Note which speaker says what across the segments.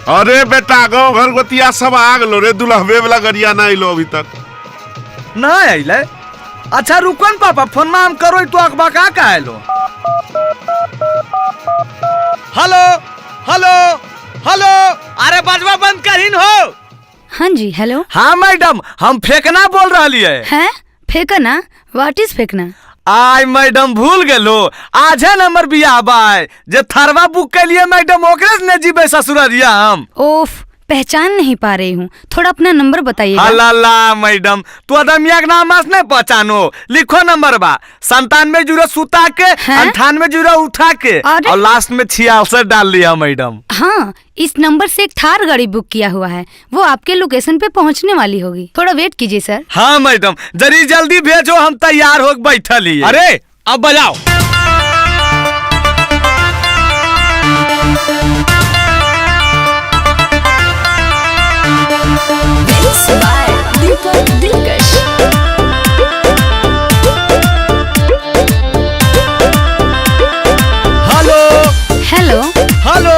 Speaker 1: अरे बेटा गाँव घर गोतिया सब आ गलो रे, दुल्हबे वाला गरिया ना अइलो अभी तक।
Speaker 2: ना अइले? अच्छा रुको न पापा, फोन में हम करो तो अखबा का का आइलो। हेलो हेलो हेलो, अरे बजवा बंद करीन हो।
Speaker 3: हाँ जी हेलो।
Speaker 2: हाँ मैडम, हम फेंकना बोल रही है।
Speaker 3: हैं फेंकना? What is फेंकना?
Speaker 2: आय मैडम भूल गेलो, आज है नंबर बियाह बाय जे थरवा बुक के लिए मैडम ओकरे से ने जीबे ससुररिया हम।
Speaker 3: ओफ, पहचान नहीं पा रही हूँ, थोड़ा अपना नंबर बताइएगा।
Speaker 2: हला मैडम, तू अदमिया के नाम नहीं पहचानो। लिखो नंबर बा 97 सुता के, 98 उठा के और लास्ट में 66 डाल लिया मैडम।
Speaker 3: हाँ, इस नंबर से एक थार गाड़ी बुक किया हुआ है, वो आपके लोकेशन पे पहुँचने वाली होगी, थोड़ा वेट कीजिए सर।
Speaker 2: हाँ मैडम, जरी जल्दी भेजो, हम तैयार हो बैठल ही।
Speaker 4: अरे अब बजाओ।
Speaker 2: हेलो
Speaker 3: हेलो
Speaker 2: हेलो।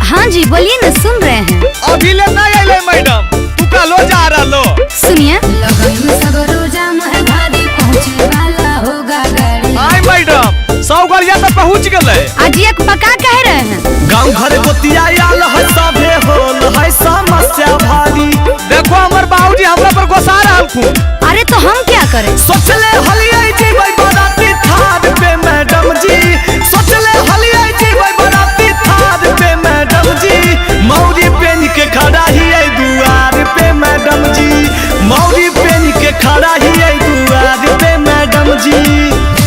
Speaker 3: हाँ जी बोलिए ना, सुन रहे हैं।
Speaker 2: अभी ले ना आइले मैडम, तू कलो जा रहा लो।
Speaker 3: सुनिए,
Speaker 2: आय मैडम 100 गाड़िया तो पहुँच गए।
Speaker 3: आज एक पका कह रहे हैं।
Speaker 2: गाँव घर गोतिया आयल है सभे होल है समस्या भारी। देखो हमर बाबूजी हमरा पर गोसा रहल।
Speaker 3: अरे तो हम क्या करें?
Speaker 2: सोचले हलियै जीबै बराती थार पे मैडम जी, सोचले हलियै जीबै बराती थार पे मैडम जी, मौरी पेन के खड़ा हियै दुआर पे मैडम जी, मौरी पेन के खड़ा हियै दुआर पे मैडम जी।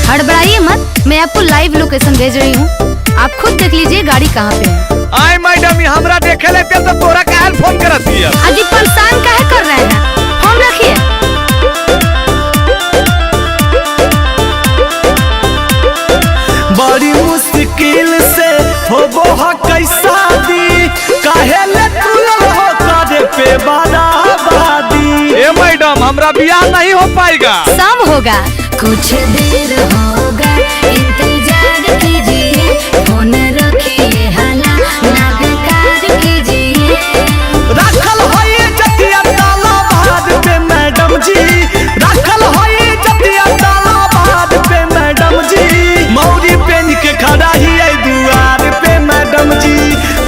Speaker 3: हड़बड़ाइए मत, मैं आपको लाइव लोकेशन भेज रही हूँ, आप खुद देख लीजिए गाड़ी कहाँ पे है।
Speaker 2: आय मैडम, ये हमरा देखे लेते तो तोरा काहे फोन करत हियै?
Speaker 3: अजी परेशान काहे कर रहे हैं, फोन रखिए।
Speaker 2: बड़ी मुश्किल से होबो ह कैसा दी, काहे ले तुलल हो करे पे बराबरी। ए मैडम, हमरा बियाह नहीं हो पाएगा।
Speaker 3: सब होगा, कुछ देर होगा, इंतजार कीजिए, फोन रखिए हला ना बेकार कीजिए।
Speaker 2: राखल होई जतिया ताला बाद पे मैडम जी, राखल होई जतिया ताला बाद पे मैडम जी, मौरी पेन के खड़ा हियै दुआर पे मैडम जी,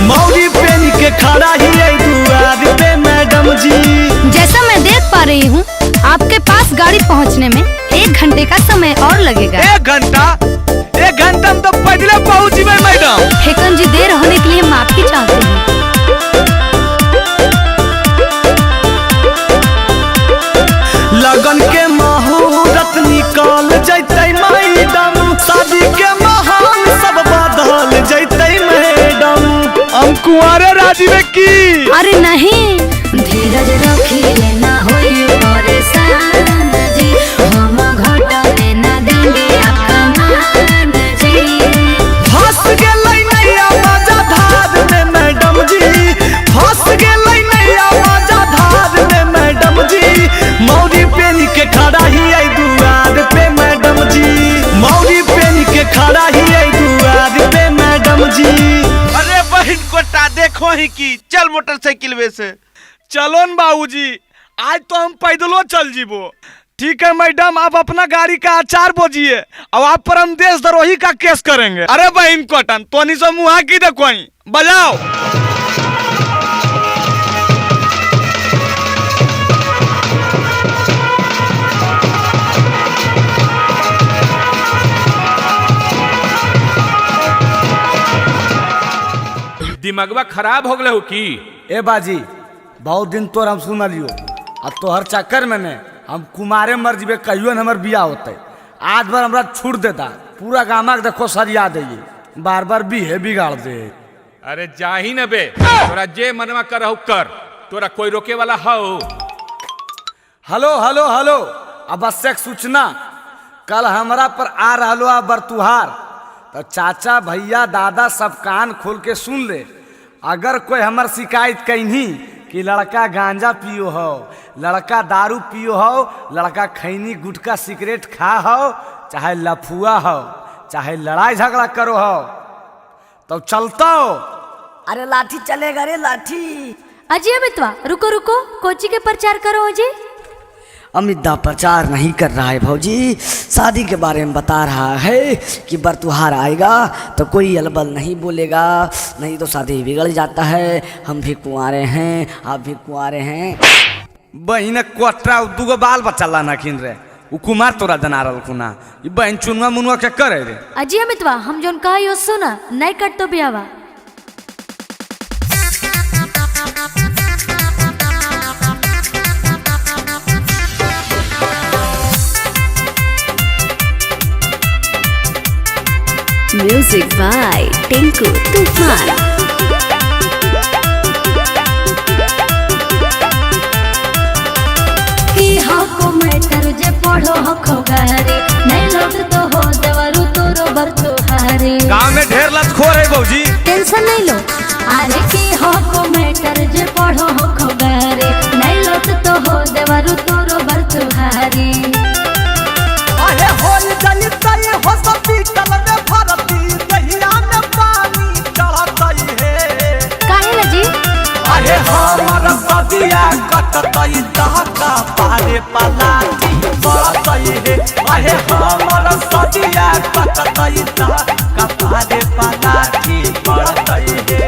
Speaker 2: मौरी पेन के खड़ा हियै दुआर पे मैडम जी।
Speaker 3: जैसा मैं देख पा रही हूँ, आपके पास गाड़ी पहुँचने में 1 घंटे का समय और लगेगा।
Speaker 2: 1 घंटा? 1 घंटा में तो पैदले पहुँच जीबै मैडम।
Speaker 3: फेकन जी, देर होने के लिए माफी चाहते हैं।
Speaker 2: लगन के मुहूर्त निकल जैतै मैडम, शादी के महान सब बदल जैतै मैडम। हम कुंवारे राजी में की?
Speaker 3: अरे नहीं, धीरज रखिए ना होई परेशान जी, हम घटने ना देंगे आपका मान जी।
Speaker 2: फंस गेलै नैया मजा धार में मैडम जी, फंस गेलै नैया मजा धार में मैडम जी, मौरी पेन के खड़ा हियै दुआर पे मैडम जी, मौरी पेन के खड़ा हियै दुआर पे मैडम जी।
Speaker 1: अरे बहन कोटा देखो ही की, चल मोटरसाइकिल वे से।
Speaker 2: चलो न बाबूजी, आज तो हम पैदलो चल जीबो। ठीक है मैडम, आप अपना गाड़ी का अचार बोझिए और आप पर हम देशद्रोही का केस करेंगे। अरे बहन कोटन, तोनी से मुहा की देखो, बजाओ।
Speaker 4: दिमागवा खराब हो गए हो की?
Speaker 2: ए बाजी, बहुत दिन तोर हम सुनलियो, अब तोहर चक्कर में ने हम कुमारे मर जीबे, कहियो न हमर बियाह होते। आज बार हमरा छूट देता, पूरा गामा के देखो सरिया दे, बार बार बीहे बिगाड़ दे।
Speaker 4: अरे जाही न बे, तोरा जे मनवा करहु कर, तोरा कोई रोके वाला हो?
Speaker 2: हेलो हेलो हेलो, आवश्यक सूचना, कल हमरा पर आ रहा आ बरतुहार, तो चाचा भैया दादा सब कान खोल के सुन ले। अगर कोई हमर शिकायत कहीं कि लड़का गांजा पियो हो, लड़का दारू पियो हो, लड़का खैनी गुटखा सिगरेट खा हो, चाहे लफुआ हो, चाहे लड़ाई झगड़ा करो हो, तो चलता हो
Speaker 5: अरे लाठी चलेगा रे लाठी।
Speaker 3: अजी अमितवा रुको रुको, कोची के प्रचार करो अजी।
Speaker 5: अमित दा प्रचार नहीं कर रहा है भौजी, शादी के बारे में बता रहा है कि बरतुहार आएगा तो कोई अलबल नहीं बोलेगा, नहीं तो शादी बिगड़ जाता है। हम भी कुंवारे हैं, आप भी कुंवारे हैं।
Speaker 2: बहिन कोटरा दूगो बाल बच्चा लाना खिन रे, उ कुमार तोरा जना रहल कुना, ई बहिन चुनुआ मुनुआ के करे रे।
Speaker 3: अजी अमितवा हम जोन कहा सुना, नहीं कट तो बियावा।
Speaker 6: Music by Tinku Tufan.
Speaker 3: की हको मैटर जे पढ़ो हको गारे, नहीं लोग तो हो देवरु तोरो बर तुहारे।
Speaker 2: गांव में ढेर लतखोर है भौजी,
Speaker 3: टेंशन नहीं लो। अरे की हको मैटर जे पढ़ो हको गारे, नहीं लोग तो हो देवरु तोरो बर तुहारे।
Speaker 7: अरे होल जलतई हो हॉस्पिटल में भर्ती, दहिया में पानी चढ़तई हे।
Speaker 3: काहे लजी?
Speaker 7: अरे हमर सदिया कटतई दहका पारे पलाटी पड़तई हे। अरे हमर सदिया कटतई दहका पारे पलाटी पड़तई हे।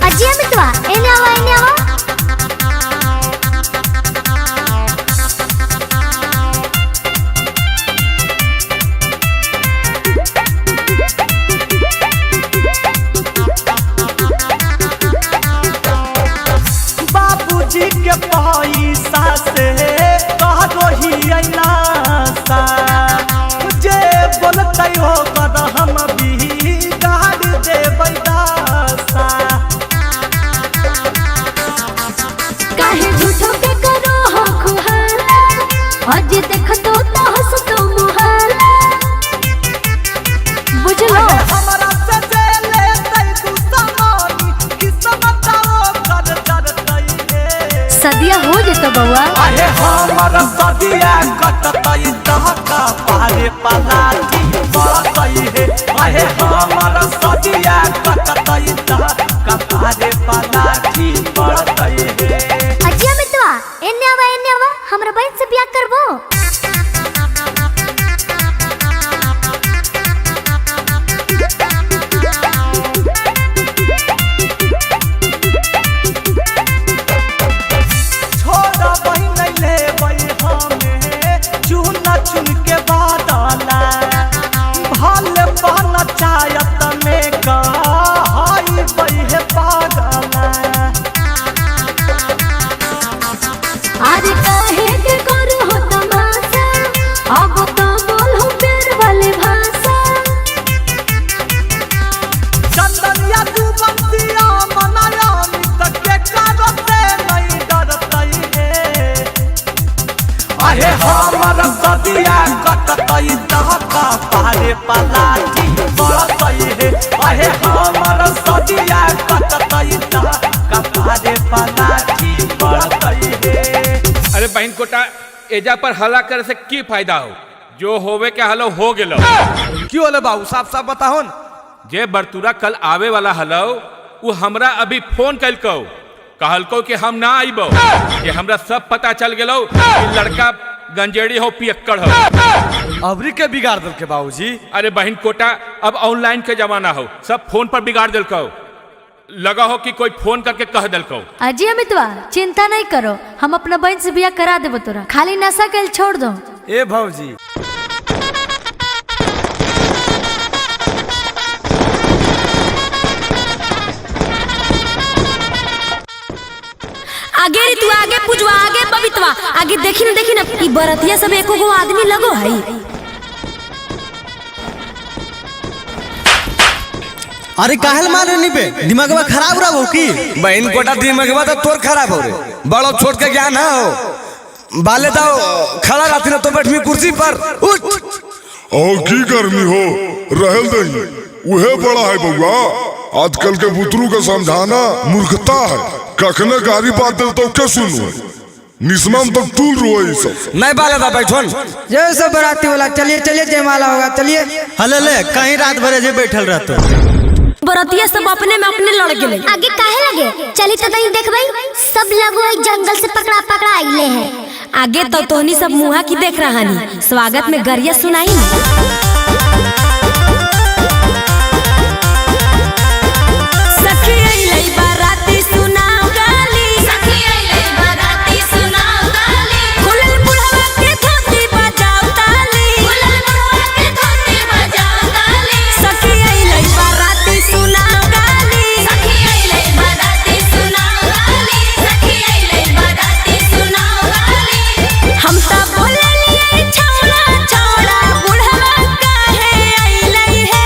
Speaker 3: अजी अमितवा एने आवा एने आवा।
Speaker 7: बाबूजी के पैसा से कहो ही अनासा, जे बोलतै हो कर हम भी गाड़ देबै दासा।
Speaker 3: काहे झूठो के करो हो खुहाला, अज देखतो तो हंसतो मुहाला। बुझलो
Speaker 7: अरे हमरा से जे लेतै दुश्मनी, किस्मत ओकर जरतै हे।
Speaker 3: सदिया हो जेतो बउआ।
Speaker 7: अरे हमर सदिया कटतै दहका पारे पलाटी पड़तै हे। अरे हमर सदिया कटतै दहका पारे पलाटी पड़तै हे।
Speaker 3: अजी अमितवा एने आवा एने आवा, हमरा बहन से बियाह करबो।
Speaker 7: छोड़ा बहिन लेबै हमे चुन चुन के बादला, भल पंचायत में कहई बहे पागला।
Speaker 3: अरे काहे के करो हो तमाशा, अब तो बोलो प्यार वाले भाषा।
Speaker 7: चंदनिया तू बंसिया मनाया अमित के कारो से नहीं डरतई हे। अरे हमर सदिया कटतई दहका पारे पलाटी पड़तई हे। अरे हमर सदिया कटतई दहका पारे पलाटी पड़तई हे।
Speaker 4: अरे बहन कोटा एजा पर हल्ला करे से की फायदा हो, जो होवे के हलो हो गेलो।
Speaker 2: क्यों होले बाबू, साफ साफ बताहो न।
Speaker 4: जे बरतुरा कल आवे वाला हलो उ हमरा अभी फोन कलको, कहलको कि हम ना आइबो, कि हमरा सब पता चल गेलो कि लड़का गंजेड़ी हो पियक्कड़ हो।
Speaker 2: अबरी के बिगाड़ दल के बाबूजी।
Speaker 4: अरे बहन कोटा अब ऑनलाइन के जमाना हो, सब फोन पर बिगाड़ दिलको, लगा हो कि कोई फोन करके कह दिलको।
Speaker 3: अजी अमितवा चिंता नहीं करो, हम अपना बहन से बियाह करा देबो तोरा, खाली नशा के छोड़ दो।
Speaker 2: ए भौजी
Speaker 6: आगे रे तू आगे पूजवा आगे बबितवा आगे, देखी न देखी न ई बरतिया सब एको गो आदमी लगो हई।
Speaker 8: अरे काहेल मारे नी पे, दिमागवा खराब रहो की?
Speaker 2: बहन कोटा दिमागवा तो तोर खराब हो रे, बड़ो छोट के ज्ञान हो। बाले दाओ खड़ा रहती ना तो बैठमी कुर्सी पर उठ।
Speaker 1: और की गर्मी हो रहल दही, उहे बड़ा है बउआ। आजकल के बुतरू के समझाना मूर्खता है, कखने गारी बात दे तो के सुनो, निस्मम तो टूल रोए सब।
Speaker 2: नहीं बाले दा बैठन।
Speaker 9: जय सब बराती वाला, चलिए चलिए जयमाला होगा, चलिए।
Speaker 8: हले ले कहीं रात भर जे बैठल रहतो।
Speaker 6: बरतिया सब अपने में अपने लड़ गेले।
Speaker 3: आगे काहे लगे? चली तो तनी देखबई, सब लगो एक जंगल से पकड़ा पकड़ा आइले हैं।
Speaker 6: आगे तो तोहनी सब मुहा की देख रहानी, स्वागत में गरिया सुनाई ना। सखी अइलै बाराती सुनाओ गाली,
Speaker 3: सखी अइलै बाराती सुनाओ गाली,
Speaker 6: खुलल बुढ़वा के धोती बजाओ ताली,
Speaker 3: खुलल बुढ़वा के धोती बजाओ ताली,
Speaker 6: सखी अइलै बाराती सुनाओ गाली,
Speaker 3: सखी अइलै बाराती सुनाओ गाली, सखी अइलै बाराती सुनाओ गाली।
Speaker 6: हम त बोललियै छौड़ा छौड़ा बुढ़वा काहे अइलै हे,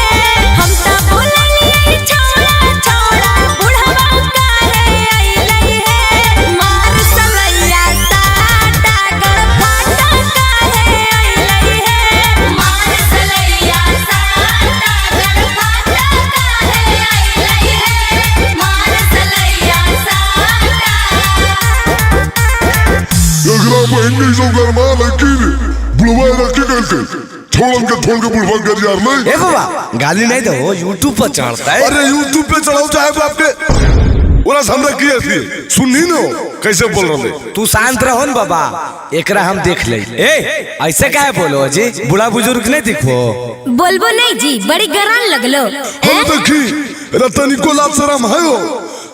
Speaker 6: हम त बोललियै छौड़ा छौड़ा बुढ़वा काहे अइलै हे, मार सलैया साटा गरफाटा काहे अइलै हे,
Speaker 3: मार सलैया साटा गरफाटा काहे अइलै हे, मार सलैया साटा।
Speaker 1: एकरा बहन के सब गरमा लड़की रे बुढ़वा रखी गल के छोड़न के छोड़ के बुढ़वा के यार नहीं।
Speaker 2: ए बाबा गाली नहीं दो, यूट्यूब पर चढ़ता है।
Speaker 1: अरे यूट्यूब पे चढ़ाओ चाहे बाप के, ओरा से हमरा की थी सुननी न कैसे बोल रहे।
Speaker 2: तू शांत रहो न बाबा, एकरा हम देख ले। ए ऐसे काहे बोलो जी, बूढ़ा बुजुर्ग नहीं दिखो।
Speaker 6: बोलबो नहीं जी, बड़ी गरान लगलो।
Speaker 1: हम देखी रतनी को लाज शरम है हो,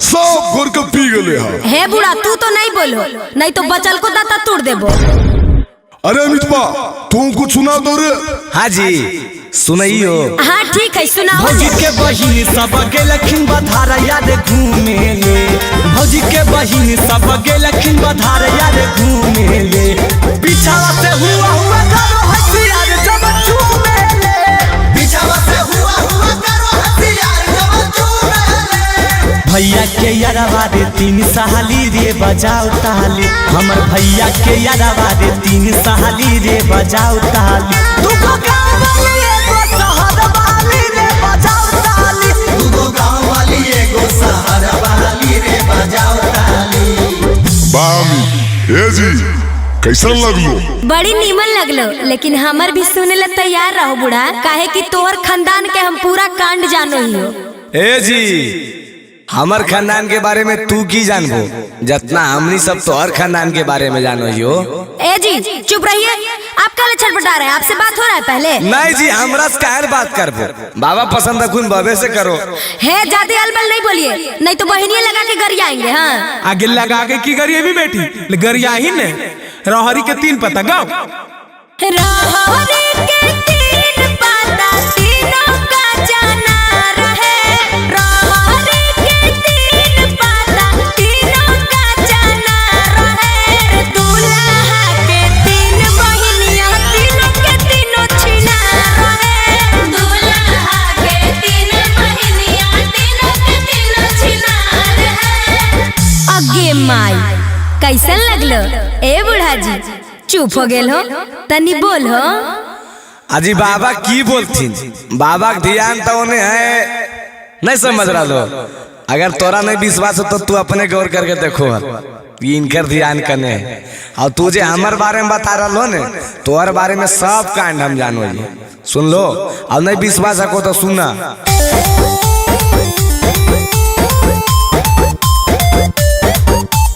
Speaker 1: सब घोर के पी गेले हा।
Speaker 6: हे बूढ़ा तू तो नहीं बोलो, नहीं तो बचल को दाता तोड़ देबो।
Speaker 1: अरे अमित बा तुम कुछ सुना दो रे।
Speaker 2: हाँ जी सुनाइयो।
Speaker 6: हाँ ठीक है सुनाओ।
Speaker 7: भौजी के बहिन सब गेलखिन बधार यार घूमे ले, भौजी के बहिन सब गेलखिन बधार यार घूमे ले, पीछावा से हुआ हुआ करो हसियार जब चूमे ले, पीछावा से हुआ हुआ करो हसियार जब चूमे ले। भैया के यारवा रे तीन सहाली रे बजाओ ताली, हमर भैया के यारवा रे तीन सहाली रे बजाओ ताली, दुगो गाँव वाली एगो शहर वाली रे बजाओ ताली, दुगो गाँव वाली एगो शहर वाली रे बजाओ ताली।
Speaker 1: बामी ए जी कैसन लगलो?
Speaker 6: बड़ी नीमन लगलो, लेकिन हमर भी सुने ला तैयार रहो बूढ़ा, काहे कि तोहर खानदान के हम पूरा कांड जानो ही हो।
Speaker 2: ए जी हमर खानदान के बारे में तू की जानबो, जितना हमनी सब तोहर खानदान के बारे में जानो ही हो।
Speaker 6: ए जी चुप रहिए, आप काहे छटपटा रहे हैं? आपसे बात हो रहा है पहले?
Speaker 2: नहीं जी हमरा से काहे बात करबो, बाबा पसंद अखुन बाबे से करो।
Speaker 6: हे ज्यादा अलबल नहीं बोलिए, नहीं तो बहनिए लगा के गरियाएंगे। हाँ
Speaker 9: आगे लगा के की गरिए भी बेटी गरिया ही ने रहरी के तीन पता गाओ।
Speaker 6: रहरी के तीन पाता तीनों का जाना रहे, रहरी के तीन पाता तीनों का जाना रहे, दूल्हा के तीन बहिनिया तीनों के तीनों छिना रहे,
Speaker 3: दूल्हा के तीन बहिनिया तीनों के तीनों छिना रहे।
Speaker 6: अगे माई कैसन लगलो ए बूढ़ा जी? चुप हो गेल हो, तनी बोल हो।
Speaker 2: अजी बाबा की बोलथिन, बाबा के ध्यान तो उन्हें है नहीं समझ रहा लो। अगर तोरा नहीं विश्वास हो तो तू अपने गौर करके देखो ये इनकर ध्यान कने है। और तू जे हमर बारे में बता रहा हो ने, तोहर बारे में सब कांड हम जानो जी। सुन लो, अब नहीं विश्वास हो तो सुनना।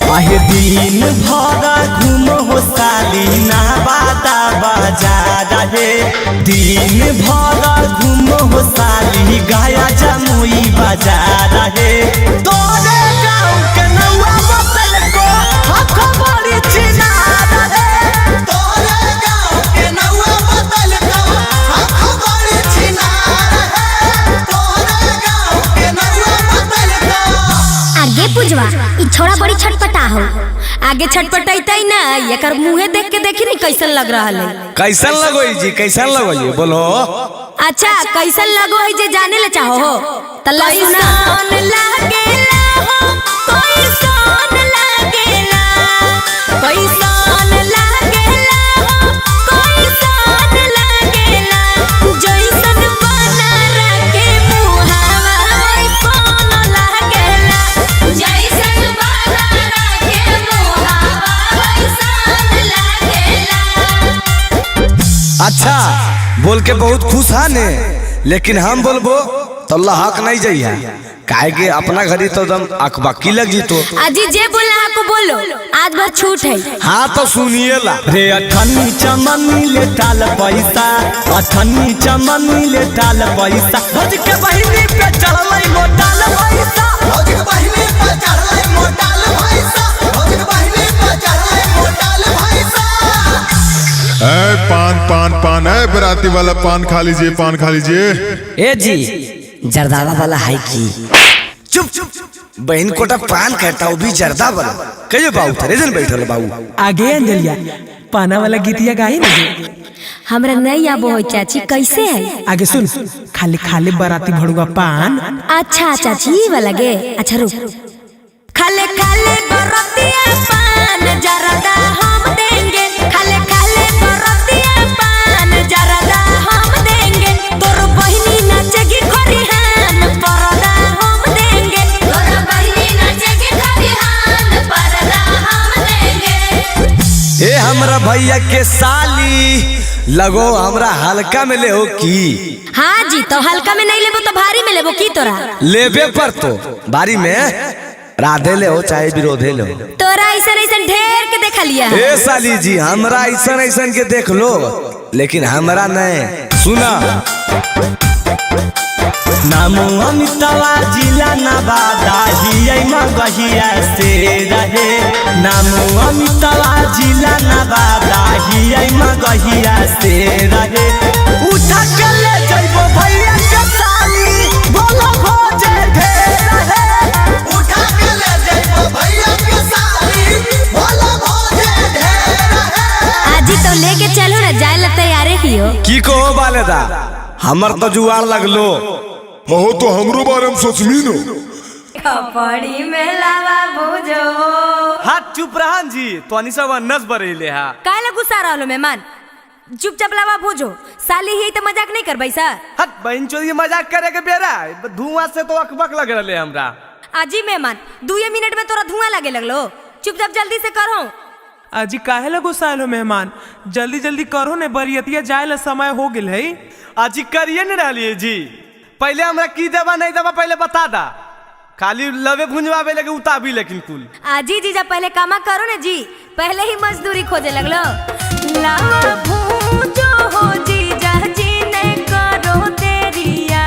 Speaker 7: आहे दिन भर घूम हो साली ना बाता बाजार हे, दिन भर घूम हो साली गाया जमुई बाजार हे, तोरे गाँव के नौआ बतल को हक बड़ी चिनार हे, तोरे गाँव के नौआ बतल को हक बड़ी चिनार हे, तोरे गाँव के नौआ बतल को।
Speaker 3: आगे पुजवा ई छोड़ा बड़ी छटपटा हो।
Speaker 6: आगे छटपटैतै ना, एकर मुंहे देख के देखी नहीं कैसन लग रहा है।
Speaker 2: कैसन लगो जी, कैसन लगो जी बोलो।
Speaker 6: अच्छा कैसन लगो है जे जाने ले चाहो हो तल्ला सुना। लागेला हो कैसन लागेला, कैसन लागेला हो कैसन लागेला, जैसन बना के मुहावा वैसन लागेला,
Speaker 3: जैसन बना के मुहावा वैसन लागेला।
Speaker 2: अच्छा बोल के बहुत खुश हा ने, लेकिन हम बोलबो तो लहक नहीं जइहा, काहे कि अपना घरी तो एकदम अकबकी लग जीतो।
Speaker 6: अजी जे बोलना आपको बोलो, आज भर छूट है।
Speaker 2: हाँ तो सुनिए ला।
Speaker 7: रे अठन्नी चमन्नी ले टाल पैसा, अठन्नी चमन्नी ले टाल पैसा, भौज के बहिनी पे चढ़लै मोटाल पैसा, भौज के बहिनी पे चढ़लै मोटाल पैसा, भौज के बहिनी पे चढ़लै मोटाल पैसा।
Speaker 1: ए पान पान पान, ए बराती वाला पान खा लीजिए, पान खा लीजिए।
Speaker 5: ए जी जर्दावा वाला है की?
Speaker 2: चुप चुप, बहन कोटा पान कहता वो भी जर्दा वाला। कहियो बाबू थरे जन बैठल बाबू।
Speaker 9: आगे अंजलिया पाना वाला गीतिया गाई ना।
Speaker 6: हमरा नहीं आबो है चाची, कैसे है?
Speaker 9: आगे सुन, खाली खाली बराती भड़ुआ पान।
Speaker 6: अच्छा चाची ये वाला गे, अच्छा रुक। खाले खाले बरातिया पान जरदा हम देंगे, खाले खाले बरातिया पान जरदा हम देंगे, तोर बहिनी नाचेगी खरिहान परदा हम देंगे, तोर बहिनी नाचेगी खरिहान परदा हम देंगे।
Speaker 2: ए हमरा भैया के साली लगो हमरा हल्का में ले हो की?
Speaker 6: हाँ जी, तो हल्का में नहीं लेबो तो भारी में लेबो की? तोरा
Speaker 2: लेबे पर तो भारी में राधे ले हो चाहे विरोधे ले हो।
Speaker 6: तोरा ऐसा ऐसा ढेर के देखा लिया।
Speaker 2: ए साली जी हमरा ऐसा ऐसा के देख लो, लेकिन हमरा नहीं सुना।
Speaker 7: नामो अमितावा जिला नवादा हियै मगहिया से रहे, नामो अमितावा जिला नवादा हियै मगहिया से रहे, उठा के ले जइबो भैया के साली बोलो भोजे ढेर रहे, उठा के ले जइबो भैया के साली बोलो भोजे ढेर रहे।
Speaker 6: आजी तो लेके चलो ना, जाए ला तैयार ही हो
Speaker 2: की कहो बालेदा, हमर तो जुआर लगलो।
Speaker 1: हो तो हमरो बारे में सोचमी नो।
Speaker 6: कपड़ी में लावा भुजो।
Speaker 7: हाथ चुप रहन जी, तोनी सब अन्नस बरेले हा।
Speaker 6: काहे ला गुस्सा रहलो मेहमान? चुपचाप लावा भुजो, साली ही तो मजाक नहीं करबै सर।
Speaker 7: हट बहन चोरी मजाक करे के बेरा, धुआं से तो अकबक लग रहले हमरा।
Speaker 6: आजी मेहमान 2 मिनट में तोरा धुआं लगे लगलो, चुपचाप जल्दी से करो।
Speaker 9: अजी काहे ला गुस्साइल हो मेहमान? जल्दी जल्दी करो ने, बरियतिया जाए ला समय हो गेल है।
Speaker 7: अजी करिए न रहलिए जी, पहले हमरा की देवा नहीं देवा पहले बता दा, खाली लवे भुंजवावे लगे उताबी लेकिन कुल।
Speaker 6: आजी जीजा पहले कामा करो ना जी, पहले ही मजदूरी खोजे लगलो। लावा भूंजो हो जीजा जी ने करो तेरिया,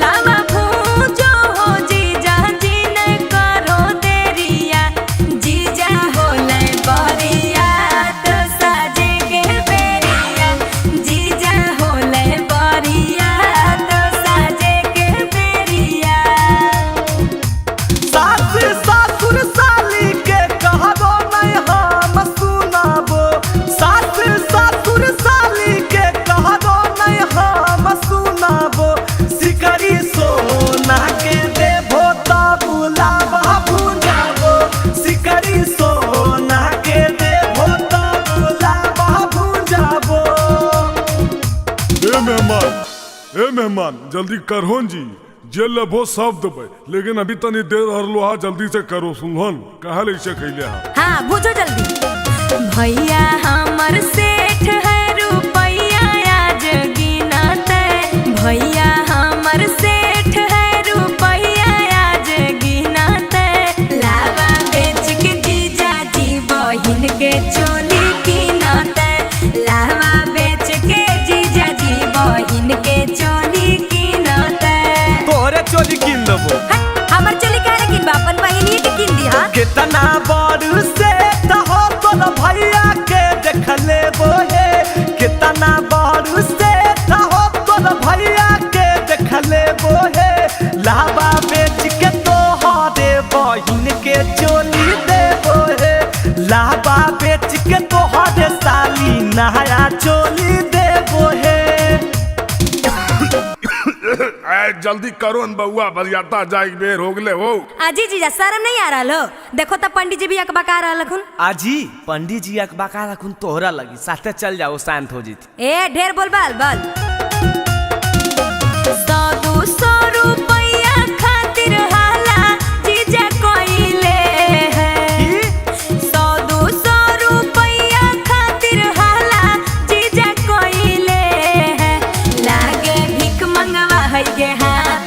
Speaker 6: लावा भूंजो हो जीजा जी ने करो तेरिया, जीजा होले बरिया तो साजे के बेरिया, जीजा होले बरिया तो साजे के बेरिया।
Speaker 7: सास सासुर साली के कहबो नहीं हम सुनाबो, सास सासुर साली के कहबो नहीं हम सुनाबो, सिकरी सोना के देबो तब लावा भुंजाबो, सिकरी सोना के देबो तब लावा भुंजाबो।
Speaker 1: ए मेहमान, ए मेहमान जल्दी करहोन जी, जे लेबो सब देबै, लेकिन अभी तनी देर हरलो हा, जल्दी से करो सुनहन काहे लैसे खैले हा।
Speaker 6: हाँ भुजो जल्दी। भैया हमर सेठ है रुपैया आज गिनते, भैया हमर सेठ है रुपैया आज गिनते, लावा बेच के जीजा जी बहिन के चोली किनते, लावा बेच के जीजा जी बहिन के चोली किनते।
Speaker 7: तोहरे चोली किन देबो?
Speaker 6: हमर चोली काहे किनबा, अपन बहिनिए के किन दिहा।
Speaker 7: कितना बड़ से हो तोर भैया के देख लेबो हे, कितना बड़ से हो तोर भैया के देख लेबो हे, लावा बेच के तोहरे बहिन के चोली देबो हे, लावा बेच के तोहरे साली नया चोली देबो हे।
Speaker 1: जल्दी करो न बउआ, बरियाता जाए बेर हो गले हो।
Speaker 6: आजी जीजा शर्म नहीं आ रहा हो? देखो तो पंडित जी भी अकबका रहल हखुन।
Speaker 7: आजी पंडित जी अकबका रखुन तोहरा लगी, साथे चल जाओ शांत हो जीत।
Speaker 6: ए ढेर बोल बाल बाल। 100-200 रुपया खातिर हाला जीजा कोइले है, 100-200 रुपया खातिर हाला जीजा कोइले है, लागे भीख मंगवा है गे हाथ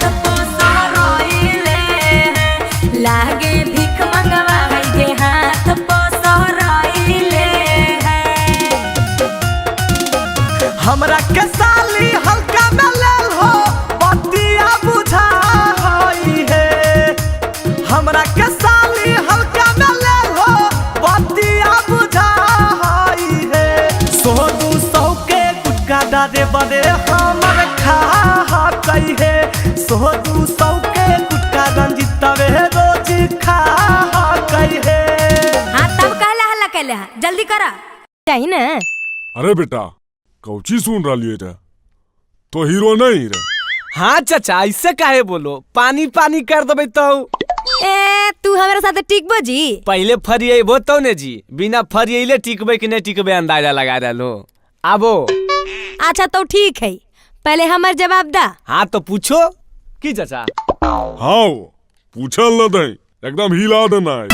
Speaker 7: सौ 200 के गुटका रंजितवे रोज खा कहे।
Speaker 6: हाँ तब कहला हल्ला कैले हा, जल्दी करा चाहिए ना।
Speaker 1: अरे बेटा कौची सुन रही रे, तो हीरो नहीं रे।
Speaker 7: हाँ चाचा ऐसे काहे बोलो, पानी पानी कर देबे तो।
Speaker 6: ए तू हमारे साथ टिकबो जी?
Speaker 7: पहले फरियबो तो ने जी, बिना फरियले टिकबे कि नहीं टिकबे अंदाजा लगा रहो। आबो।
Speaker 6: अच्छा तो ठीक है, पहले हमार जवाब दा।
Speaker 7: हाँ तो पूछो की चाचा।
Speaker 1: हाँ पूछल न दे, एकदम हिला देना है।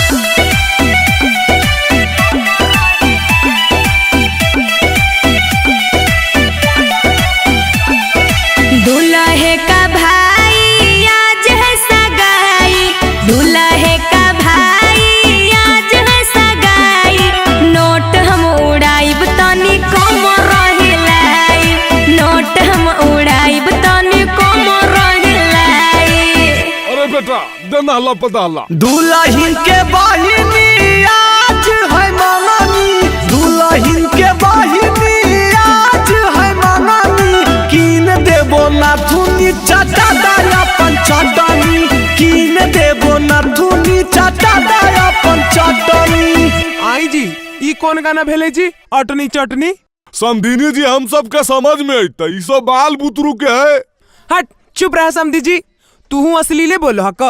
Speaker 6: दूल्हे का भाई आज है सगाई, दूल्हे का भाई आज है सगाई, नोट हम उड़ाइब तनी कम रहिलाई, नोट हम उड़ाइब तनी कम रहिलाई।
Speaker 1: अरे बेटा देना हल्ला पता हल्ला।
Speaker 7: दुल्हन के बहिनी आज है मंगनी, दुल्हन के बहिनी आज है मंगनी, कीन देबो नाथुनी चाचा दाया पंचटनी, कीन देबो नाथुनी चाचा दाया पंचटनी।
Speaker 9: आई जी ई कौन गाना भेले जी, अटनी चटनी?
Speaker 1: समधिनी जी हम सब के समझ में अइता, ई सब बाल बुतरू के है।
Speaker 9: हट चुप रह समधी जी, तू असलीले बोलो हक।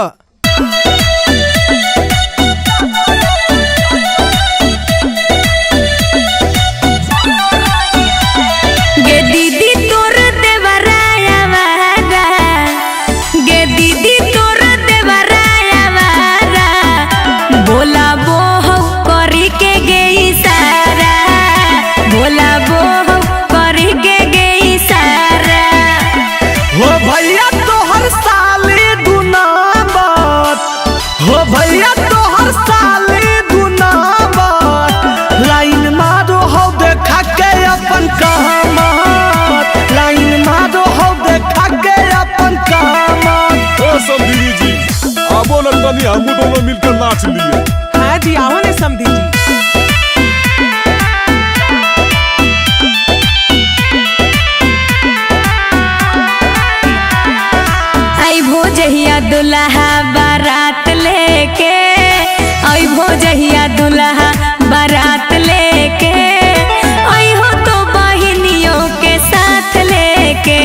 Speaker 6: गे दीदी तोर देवराया वारा, गे दीदी तोर देवराया वारा, बोला बो हौ करी के गे इशारा, बोला बो हौ करी के गे इशारा।
Speaker 7: हो भैया तोहर साली दुनामत, हो भैया तोहर साली दुनामत, लाइन मारो हो देखा के अपन कामत, लाइन मारो हो देखा के अपन कामत।
Speaker 1: ओ समधिनी जी आबो न तनी हम दोनों मिलकर नाच लिए।
Speaker 9: हाँ जी आओ ने समधी जी।
Speaker 6: आई भोजहिया दुल्हा बारात लेके, आई भोजहिया दुल्हा बारात लेके, आई हो तो बहिनियों के साथ लेके,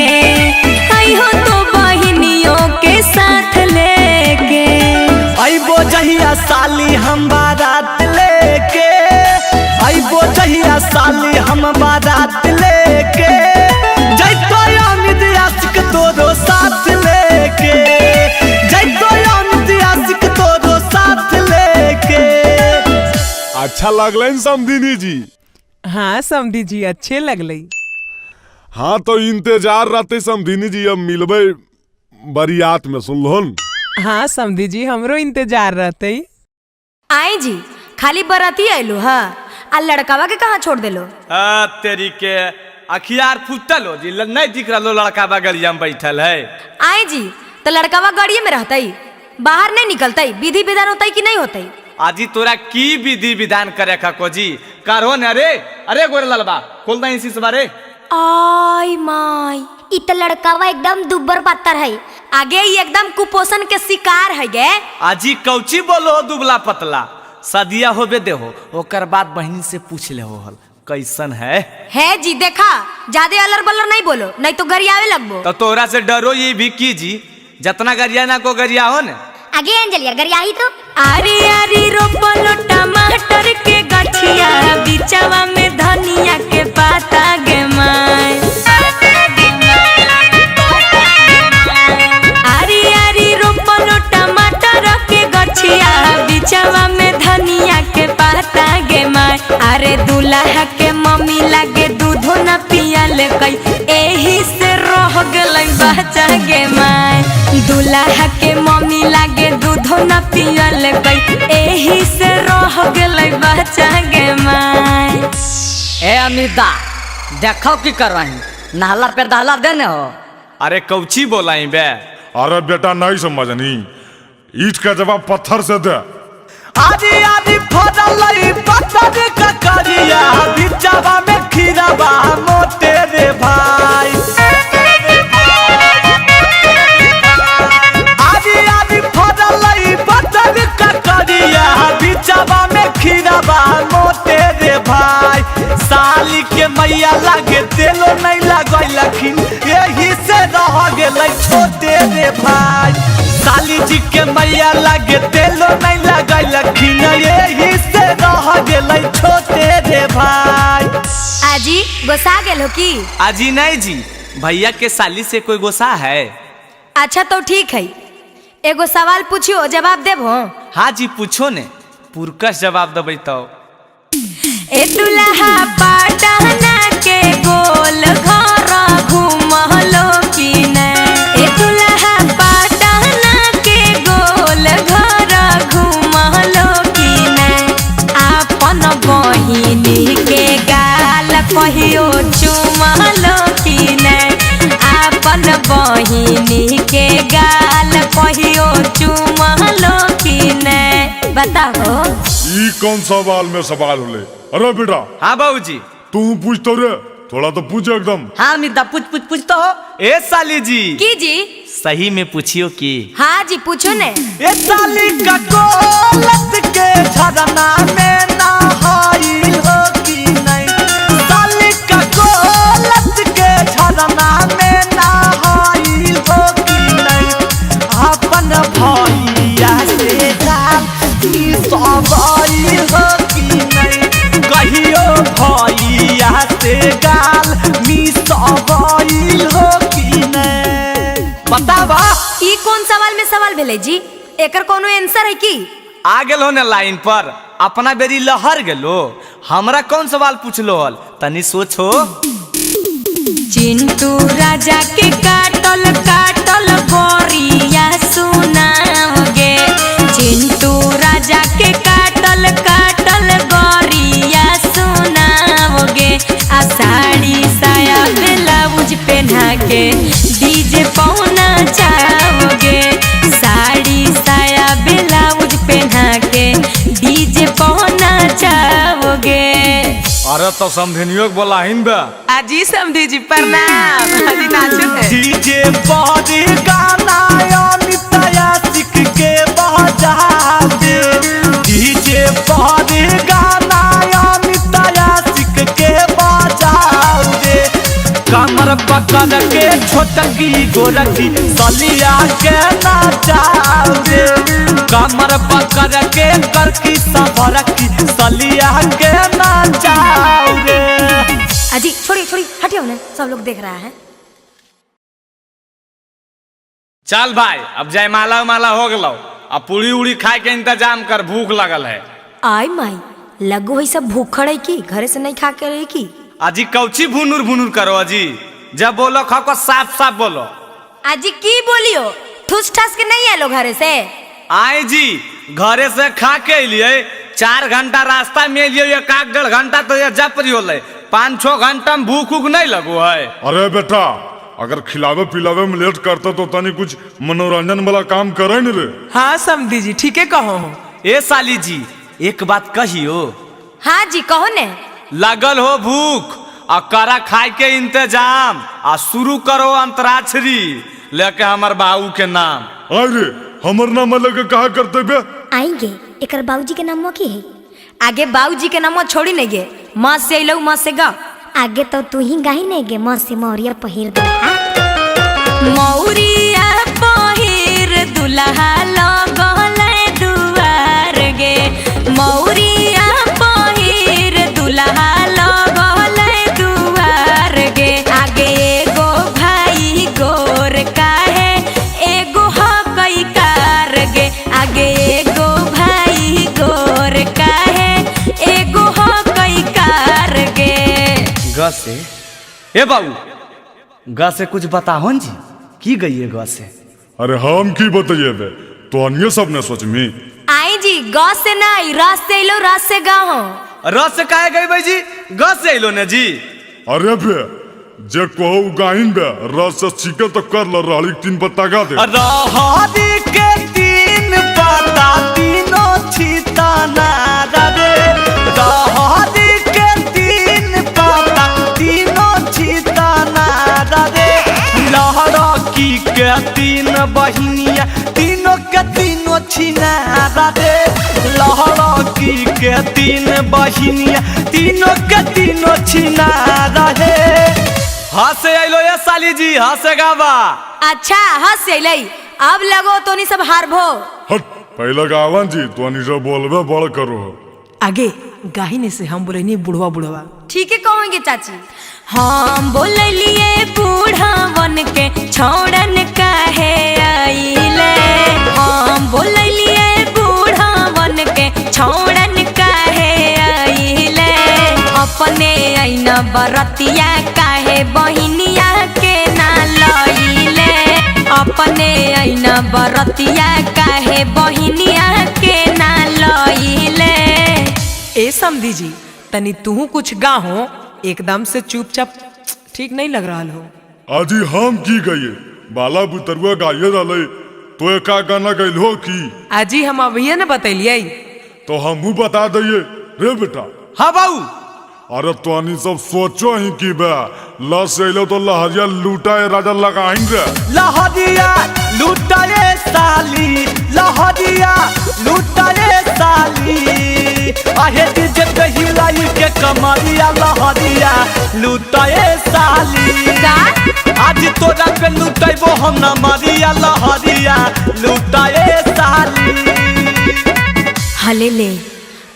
Speaker 6: आई हो तो बहिनियों के साथ लेके।
Speaker 7: अइबो जहिया साली हम बारात लेके, अइबो जहिया साली हम बारात लेके, जैतो अमित आशिक तोरो साथ लेके, जैतो अमित आशिक तोरो साथ लेके।
Speaker 1: अच्छा लगलन समधिनी जी?
Speaker 9: हाँ समधी जी अच्छे लगले।
Speaker 1: हाँ तो इंतजार रहते समधिनी जी, अब मिलबे बरियात में, सुन लो।
Speaker 9: हाँ समधी जी हमरो इंतजार रहते।
Speaker 6: आई जी खाली बराती आइलो हा, आ लड़कावा के कहाँ छोड़ देलो?
Speaker 7: आ तेरी के अखियार फुटल हो जी, नहीं दिख रहा लड़का गलिया में बैठल है।
Speaker 6: आई जी तो लड़कावा गाड़िए में रहतई, बाहर नहीं निकलतई, विधि विधान होतई कि नहीं होतई?
Speaker 7: आजी तोरा की विधि विधान करे का को जी करो न रे। अरे गोरे ललबा खोल दे इसी बारे।
Speaker 6: आई माई इ त लड़कावा एकदम दुब्बर पातर है, आगे ही एकदम कुपोषण के शिकार है गे।
Speaker 7: आजी कौची बोलो दुबला पतला, सदिया होबे देहो ओकर बाद बहन से पूछ ले हो हल कैसन है।
Speaker 6: है जी देखा ज्यादा अलर बलर नहीं बोलो, नहीं तो गरियावे लगबो।
Speaker 7: तो तोरा से डरो ये भी की जी, जतना गरिया ना को गरिया हो न।
Speaker 3: आगे अंजलिया गरियाही तो।
Speaker 6: आरी आरी रोपलो टमाटर के गछिया, बिचवा में धनिया के पाता गे माय। आरी आरी रोपलो टमाटर के गछिया, बिचवा में धनिया के पाता गे माय। अरे दूल्हा के मम्मी लागे दूधो न पियल कई, एही से रह गेलै बच्चा गे माय। दूल्हा के मम्मी लागे दूधो न पियल कई, एही से रह गेलै बच्चा गे माय।
Speaker 5: ए अमिता देखो की कर रही, नहला पे दहला देने हो।
Speaker 7: अरे कौची बोलाई बे?
Speaker 1: अरे बेटा नहीं समझनी, ईट का जवाब पत्थर से दे।
Speaker 7: आदि आदि फदलई पत्थर का करिया, बिचवा में खीराबा मोटे रे भाई। रे भाई। साली जी के मैया लागे तेलो नहीं लगैलखिन यही से रह गेलै छोटे रे भाई।
Speaker 6: आजी गोसा गेल हो की?
Speaker 7: आजी नहीं जी, भैया के साली से कोई गोसा है?
Speaker 6: अच्छा तो ठीक है, एगो सवाल पूछियो जवाब देबो?
Speaker 7: हाँ जी पूछो ने, पुरकस जवाब देबै तो।
Speaker 6: ए दुल्हा पटना के गोल घर घूमलो की नै? ए दुल्हा पटना के गोल घर घूमलो की नै? आपन बहिनी के गाल कहियो चुमलो की नै? आपन बहिनी के गाल कहियो चुमलो की नै? बताओ।
Speaker 1: ई कौन सवाल में सवाल होले? अरे बेटा।
Speaker 7: हाँ बाबूजी।
Speaker 1: तू पूछ तो रे, थोड़ा तो पूछ एकदम।
Speaker 7: हाँ मिद्दा पूछ पूछ पूछ तो हो। ए साली जी।
Speaker 6: की जी?
Speaker 7: सही में पूछियो की?
Speaker 6: हाँ जी पूछो ने।
Speaker 7: ए साली का गोलत के झरना में नहाइल हो की नहीं? साली का गोलत के झरना में नहाइल हो की नहीं? अपन भैया से गाल सवाइल हो की नहीं? कहियो भैया से गाल मिसवाइल हो की नहीं? बतावा।
Speaker 6: ई कौन सवाल में सवाल भेलै जी? एकर कोनो आंसर है की?
Speaker 7: आ गेलो ने लाइन पर, अपना बेरी लहर गेलो। हमरा कौन सवाल पूछलो हल, तनी सोचो।
Speaker 6: चिंटू राजा के काटल काटल गोरिया सुनाओगे? चिंटू राजा के काटल काटल गोरिया सुनाओगे? आ साड़ी साया ब्लाउज पहना के डीजे पौना चाहोगे? साड़ी साया ब्लाउज पहना के डीजे पौना चाहोगे?
Speaker 2: अरे तो समझनियो के बोला हिन बे।
Speaker 9: आजी समधी जी प्रणाम। आजी नाचो है।
Speaker 7: डीजे पर गाना अमित आशिक के बजा दे। डीजे पर गाना अमित आशिक के बजा दे। कमर पकड़ के छोटकी गोरकी सलिया के नचा दे। कमर पकड़ के करकी सबरकी सलिया के नचा दे।
Speaker 6: अजी छोड़िए छोड़िए हटियो ना, सब लोग देख रहा है।
Speaker 7: चल भाई अब जयमाला उमाला हो गलो, अब पूरी उड़ी खाए के इंतजाम कर, भूख लगल है।
Speaker 6: आई माई लगो है सब भूखड़ है की घरे से नहीं खा के रही की?
Speaker 7: अजी कौची भुनुर भुनुर करो अजी, जब बोलो खा को साफ साफ बोलो।
Speaker 6: अजी की बोलियो, ठुस ठस के नहीं आलो घरे से?
Speaker 7: आए जी घरे से खा के लिए 4 घंटा रास्ता में लिए, 1-1.5 घंटा तो ये जपरी होले, 5-6 घंटा में भूख उख नहीं लगो है।
Speaker 1: अरे बेटा अगर खिलावे पिलावे में लेट करते तो तनी कुछ मनोरंजन वाला काम करे न रे।
Speaker 9: हाँ समधी जी ठीक है कहो।
Speaker 7: ए साली जी एक बात कहियो।
Speaker 6: हाँ जी कहो ने।
Speaker 7: लगल हो भूख आ करा खाए के इंतजाम, आ शुरू करो अंतराक्षरी लेके हमर बाबू के नाम।
Speaker 1: अरे हमर नाम लेके कहा करते बे?
Speaker 3: आएंगे एकर बाबूजी के नाम की है?
Speaker 6: आगे बाबूजी के नाम छोड़ी नहीं गे, माँ से अइलौ माँ से गा।
Speaker 3: आगे तो तू ही गाही नहीं गे, माँ से मौरिया पहिर दुल्हा।
Speaker 6: मौरिया पहिर दुल्हा लगल दुआर गे। मौरिया पहिर दुल्हा लगल दुआर गे। आगे एगो भाई गोर काहे एगो हकई कार गे। आगे एगो भाई गोर काहे एगो हकई कार गे।
Speaker 7: ग से ए बाबू ग से कुछ बताहो जी, की गई है ग से?
Speaker 1: अरे हम की बताइए बे, तो अन्य सब ने सोचमी।
Speaker 6: आई जी ग से नहीं र से अइलो र से गाहो।
Speaker 7: र से काहे गई भाई जी, ग से अइलो ने जी।
Speaker 1: अरे बे जे कहो गाहिन बे, र से छिके तो कर ल रहली 3 पत्ता गा दे।
Speaker 7: रहरी के 3 पत्ता तीनों छिताना रे। रहरी के 3 पत्ता तीनों छिताना रे। लहरकी के 3 बहिनिया तीनों के तीनों छिना रे। लहरकी के 3 बहिनिया तीनों के तीनों छिना रे। हंसे अइलो ये साली जी, हंसे गावा।
Speaker 6: अच्छा हंस अइलै, अब लगो तो नहीं सब हारबो।
Speaker 1: हट पहले गावन जी तो सब बोलबे बड़ करो।
Speaker 9: आगे गाहिने से हम बोले बुढ़वा बुढ़वा।
Speaker 6: ठीक है कहोगे चाची। हम बोललिए बूढ़वन के छोड़न काहे आइले, हम बोललिए बूढ़वन के छोड़न काहे आइले, अपने ऐना बरतिया काहे बहिनिया के ना लइले, अपने ऐना बरतिया काहे बहिनिया के ना लइले।
Speaker 9: ए समधी जी तनी तू कुछ गाहो, एकदम से चुपचाप ठीक नहीं लग रहा हो।
Speaker 1: आजी हम की गए बाला बुतरुआ गाये रहले तो एका गाना गइल हो की?
Speaker 9: आजी हम अभी न बतैलिए।
Speaker 1: तो हमहू बता दिए रे बेटा।
Speaker 7: हाँ बाऊ।
Speaker 1: अरे तो सब सोचो ही की बे लस अइलो तो लहरिया लूटा राजा लगाइन रे।
Speaker 7: लहरिया लूटा रे साली, लहरिया लूटा रे साली, आहे डीजे पे हिलाई के कमरिया लहरिया लूटा रे साली।
Speaker 6: का
Speaker 7: आज तोरा पे लूटैबो हम न मरिया लहरिया लूटा रे साली।
Speaker 6: हले ले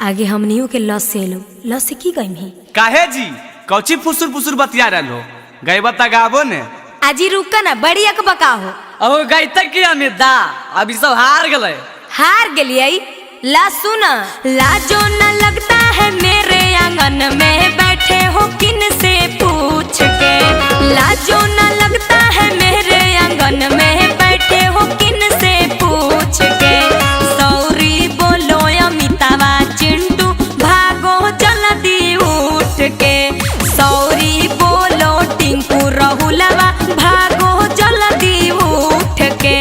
Speaker 6: आगे हमनियों के लस से लो, लस से की गई ही?
Speaker 7: काहे जी कौची फुसुर फुसुर बतिया रहल हो? गईबा त गाबो ने।
Speaker 6: आजी रुका ना, बड़ी अकबका हो।
Speaker 5: अब गईता की अमित दा अभी सब हार गए।
Speaker 6: हार गेलिए ला सुना। लाजो न लगता है मेरे आंगन में बैठे हो किन से पूछ के, लाजो न लगता है मेरे आंगन में बैठे हो किन से पूछ के, सॉरी बोलो अमितावा चिंटू भागो जल्दी उठ के, सॉरी बोलो टिंकू रहुलवा भागो जल्दी उठ के।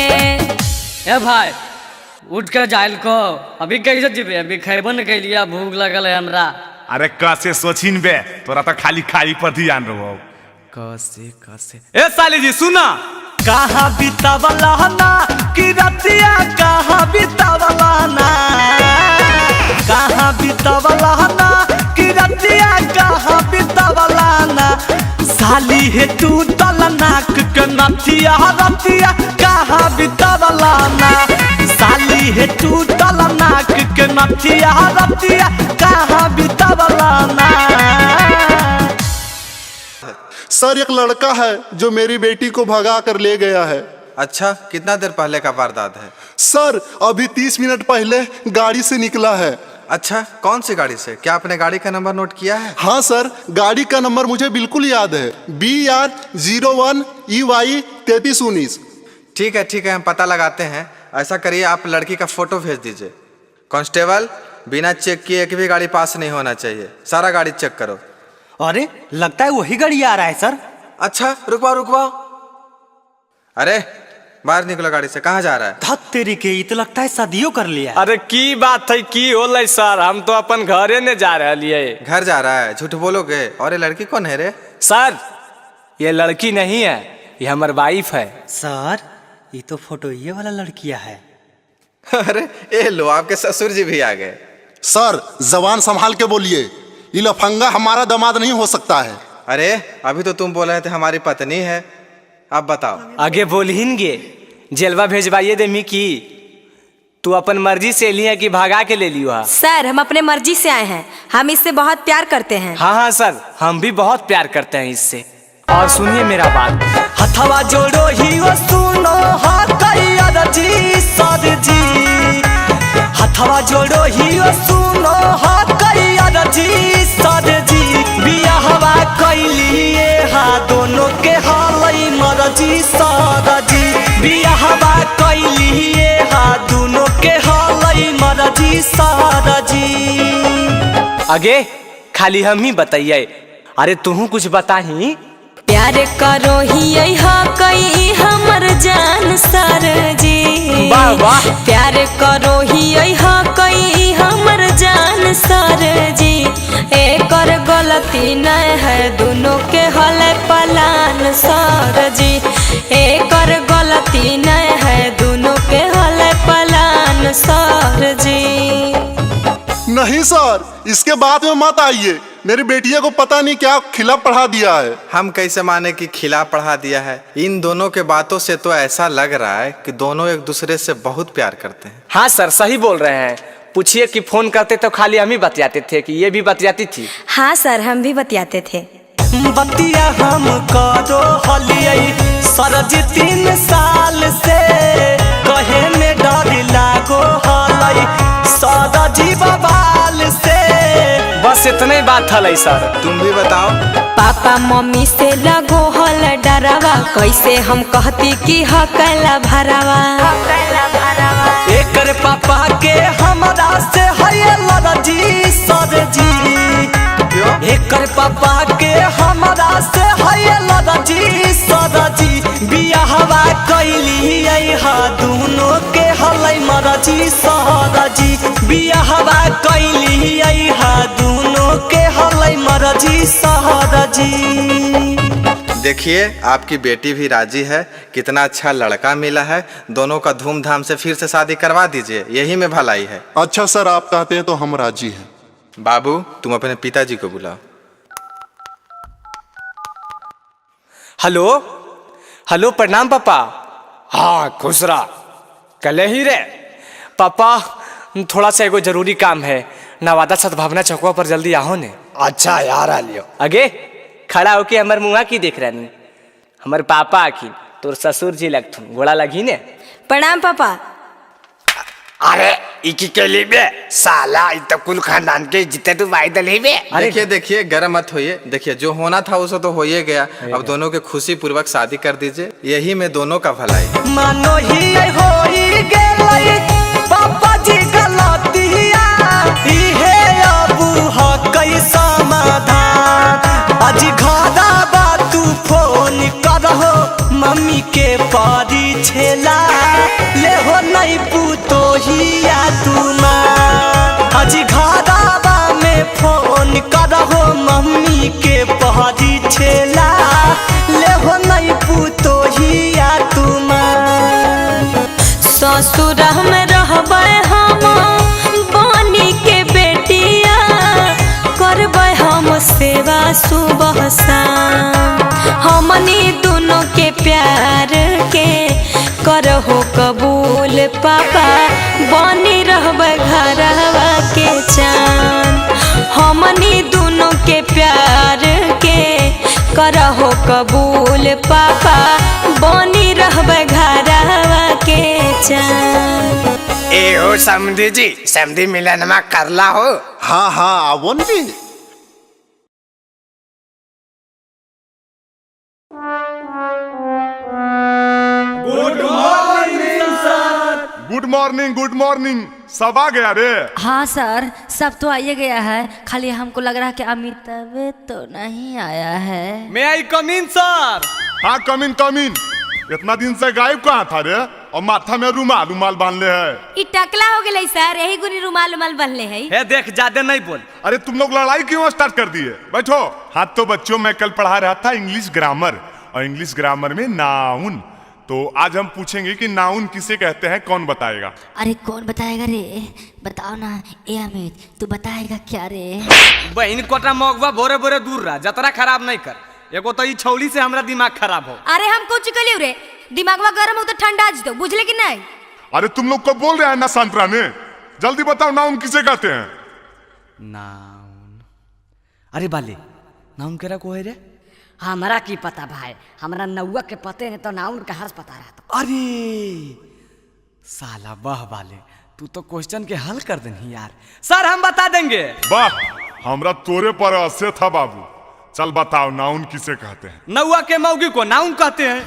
Speaker 5: ए भाई उठ कर जाइल को अभी कैसे जीबे, अभी खैबो न कैलिया, भूख लगल है हमरा।
Speaker 10: अरे कैसे सोचिन बे, तोरा तो खाली खाई पर ध्यान रहो।
Speaker 7: कैसे कैसे ए साली जी सुना, कहाँ बितावला ना कि रतिया, कहाँ बितावला ना, कहाँ बितावला ना कि रतिया, कहाँ बितावला ना, साली हे तू तल नाक के नथिया रतिया, कहाँ बितावला ना, साली हे तू तल नाक के नथिया रतिया, कहाँ बितावला ना।
Speaker 11: सर एक लड़का है जो मेरी बेटी को भगा कर ले गया है।
Speaker 12: अच्छा कितना देर पहले का वारदात है?
Speaker 11: सर अभी 30 मिनट पहले गाड़ी से निकला है।
Speaker 12: अच्छा कौन सी गाड़ी से? क्या आपने गाड़ी का नंबर नोट किया है?
Speaker 11: हाँ सर गाड़ी का नंबर मुझे बिल्कुल याद है, BR 01 EY 3319।
Speaker 12: ठीक है ठीक है, हम पता लगाते हैं। ऐसा करिए आप लड़की का फोटो भेज दीजिए। कांस्टेबल बिना चेक किए एक भी गाड़ी पास नहीं होना चाहिए, सारा गाड़ी चेक करो।
Speaker 8: अरे लगता है वही गाड़ी आ रहा है सर।
Speaker 12: अच्छा रुकवाओ रुकवाओ, अरे बाहर निकलो गाड़ी से, कहाँ जा रहा है?
Speaker 8: धत तेरी के, ये तो लगता है शादियों कर लिया।
Speaker 7: अरे की बात है की होलै सर, हम तो अपन घरे ने जा रहे।
Speaker 12: घर जा रहा है? झूठ बोलोगे। और ये लड़की कौन है रे?
Speaker 7: सर ये लड़की नहीं है, ये हमार वाइफ है।
Speaker 8: सर ये तो फोटो ये वाला लड़किया है।
Speaker 12: अरे ये लो आपके ससुर जी भी आ गए।
Speaker 11: सर जबान संभाल के बोलिए, ये लफंगा हमारा दामाद नहीं हो सकता है।
Speaker 12: अरे अभी तो तुम बोल रहे थे हमारी पत्नी है, अब बताओ।
Speaker 7: आगे बोलहिनगे जेलवा भेजवाइए दे मिकी, तू अपन मर्जी से लिया कि भागा के ले लियो?
Speaker 6: सर हम अपने मर्जी से आए हैं, हम इससे बहुत प्यार करते हैं।
Speaker 7: हाँ हाँ सर हम भी बहुत प्यार करते हैं इससे। और सुनिए मेरा बात, हथवा जोड़ो ही वो सुनो जी सर जी, हथवा जोड़ो ही वो सुनो जी सर जी, बियाहवा कैलिए हा दोनों के हालई मरजी सर जी, बियाहवा कैलिए हा दोनों के हालई मरजी सर जी। आगे खाली हम ही बताइए, अरे तुहू कुछ बताही।
Speaker 6: प्यार करो ही हा कई हमर जान सर जी,
Speaker 7: वाह वाह।
Speaker 6: प्यार करो ही हा कई हमर जान सर जी, एकर गलती नहीं है दोनों के हल पलान सर जी, एकर गलती नहीं है दोनों के हल पलान सर जी।
Speaker 11: नहीं नहीं सर, इसके बाद में मत आइए, मेरी बेटिया को पता नहीं क्या खिला पढ़ा दिया है।
Speaker 12: हम कैसे माने कि खिला पढ़ा दिया है? इन दोनों के बातों से तो ऐसा लग रहा है कि दोनों एक दूसरे से बहुत प्यार करते हैं।
Speaker 13: हाँ सर, सही बोल रहे हैं। पूछिए कि फोन करते तो खाली हम ही बतियाते थे कि ये भी बतियाती थी?
Speaker 6: हाँ सर, हम भी बतियाते थे।
Speaker 7: बतिया हम करो हलियै सरजी 3 साल से, कहे में डर लागो हलै सरजी बबाल से।
Speaker 13: बस इतने बात हलै सर।
Speaker 12: तुम भी बताओ।
Speaker 6: पापा मम्मी से लगो हल डरावा, कैसे हम कहती कि हकला भरावा।
Speaker 7: एकर पापा के हमरा से है लरजी सरजी, एकर पापा के हमरा से है लरजी सरजी। बियाहवा कैली हा दोनों के हलै मरजी सरजी, बियाहवा कैली हा दोनों के हलै मरजी सरजी।
Speaker 12: देखिए आपकी बेटी भी राजी है, कितना अच्छा लड़का मिला है, दोनों का धूमधाम से फिर से शादी करवा दीजिए, यही में भलाई है।
Speaker 11: अच्छा सर, आप कहते हैं तो हम राजी हैं।
Speaker 12: बाबू तुम अपने पिताजी को बुलाओ।
Speaker 13: हेलो हेलो, प्रणाम पापा। हाँ खुश रहा। कल ही रे पापा, थोड़ा सा एगो जरूरी काम है, नवादा सद्भावना चौकवा पर जल्दी आओ ने।
Speaker 2: अच्छा यार आ लियो।
Speaker 13: अगे खड़ा होके हमर मुआ की देख रही, हमर पापा आखिन तोर ससुर जी लगथुन, गोड़ा लगी ने।
Speaker 6: प्रणाम पापा।
Speaker 2: अरे इकी के लिए बे साला, इ तो कुल खानदान के जिते तू भाई दले बे।
Speaker 12: देखिए देखिए, गरम मत होइए, देखिए जो होना था उसे तो हो ही गया, अब दोनों के खुशी पूर्वक शादी कर दीजिए, यही में दोनों का भलाई।
Speaker 7: मानो ही होई गेलै पापा जी गलतिया, इहे अबू हकै समाधान। आज घरा बा तू फोन करहो मम्मी के परी छेला, ले हो नहीं पुतोहिया तुमा। आज घरा बा में फोन करहो मम्मी के परी छेला, ले हो नहीं पुतोहिया तुमा।
Speaker 6: ससुर में रहबै हम बनी के बेटिया, करबै हम सेवा सुबह शाम। हमनी दोनों के प्यार के करहो कबूल पापा, बनी रहबै घरवा के चान। हमनी दोनों के प्यार के करहो कबूल पापा, बनी रहबै घरवा के चान।
Speaker 2: ए हो समधी जी, समधी मिलन में करला हो।
Speaker 11: हाँ हाँ आवो भी।
Speaker 1: Good morning sir. Good morning, good morning. सब आ गया रे?
Speaker 3: हाँ सर, सब तो आइए गया है, खाली हमको लग रहा है कि अमिताभ तो नहीं आया है।
Speaker 7: May I come in sir?
Speaker 1: हाँ कम इन कम इन। इतना दिन से गायब कहाँ था रे, और माथा में रुमाल रुमाल बांध ले है।
Speaker 6: ई टकला हो गेलै सर, यही गुनी रुमाल उमाल बांधले है।
Speaker 7: हे देख ज्यादा नहीं बोल।
Speaker 1: अरे तुम लोग लड़ाई क्यों स्टार्ट कर दिए, बैठो। हाँ तो बच्चों, मैं कल पढ़ा रहा था इंग्लिश ग्रामर, और इंग्लिश ग्रामर में नाउन। तो आज हम पूछेंगे कि नाउन किसे कहते हैं, कौन बताएगा?
Speaker 3: अरे कौन बताएगा रे, बताओ ना। ए अमित तू बताएगा क्या रे?
Speaker 7: बहन कोटा मगवा भोरे भोरे दूर रहा, जतरा खराब नहीं कर। एगो तो ई छौली से हमरा दिमाग खराब हो।
Speaker 6: अरे हम कुछ कलियो रे, दिमागवा गरम हो तो ठंडा दो, बुझले कि नहीं?
Speaker 1: अरे तुम लोग को बोल रहे हैं ना शांत रहने, जल्दी बताओ नाउन किसे कहते हैं?
Speaker 7: नाउन, अरे बाले नाउन केरा को है रे?
Speaker 5: हमरा की पता भाई, हमरा नौआ के पते नहीं तो नाउन कहाँ से पता रहा।
Speaker 7: अरे साला वाह बाले, तू तो क्वेश्चन के हल कर देनी यार। सर हम बता देंगे।
Speaker 1: वाह, हमरा तोरे पर असे था बाबू। चल बताओ नाउन किसे कहते हैं?
Speaker 7: नौआ के मौगी को नाउन कहते हैं।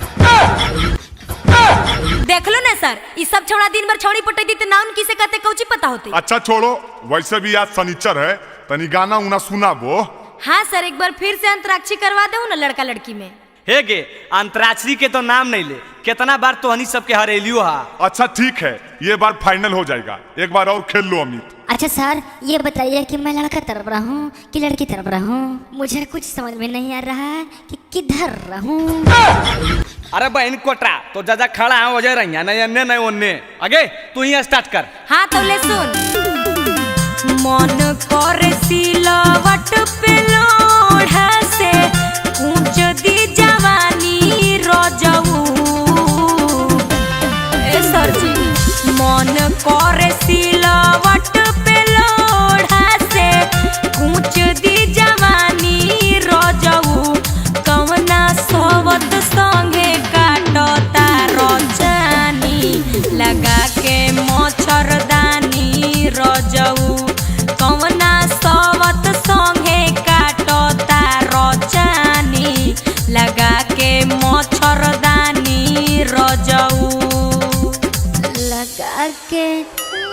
Speaker 6: देख लो ना सर, इस सब छोड़ा दिन भर छौड़ी पटई दी, नाउन किसे कहते कौची पता होती।
Speaker 1: अच्छा छोड़ो, वैसे भी आज शनिचर है, तनी गाना उना सुनाबो।
Speaker 6: हाँ सर, एक बार फिर से अंतराक्षरी करवा दो ना लड़का लड़की में।
Speaker 7: हे गे, अंतराक्षरी के तो नाम नहीं ले, कितना बार तो हनी सबके हरेलियो हा।
Speaker 1: अच्छा ठीक है, ये बार फाइनल हो जाएगा, एक बार और खेल लो अमित।
Speaker 3: अच्छा सर ये बताइए कि मैं लड़का तरफ रहूँ कि लड़की तरफ रहूँ? मुझे कुछ समझ में नहीं आ रहा है कि किधर रहूँ।
Speaker 7: अरे बहन कोटरा तो ज्यादा खड़ा है वजह रही नहीं अन्ने नहीं ओन्ने। आगे तू ही स्टार्ट कर।
Speaker 6: हाँ तो ले सुन। मन करे सिलवट पे लोढ़ा से कूच दी जवानी रजऊ। ए सर जी, मन करे सिलवट पे लोढ़ा से कूच दी जवानी रजऊ। कवना सोवत संगे काटता रजानी लगा के मच्छरदानी रजऊ। कवना सोवत संगे काटता रजानी लगा के मच्छरदानी रजऊ।
Speaker 3: लगा के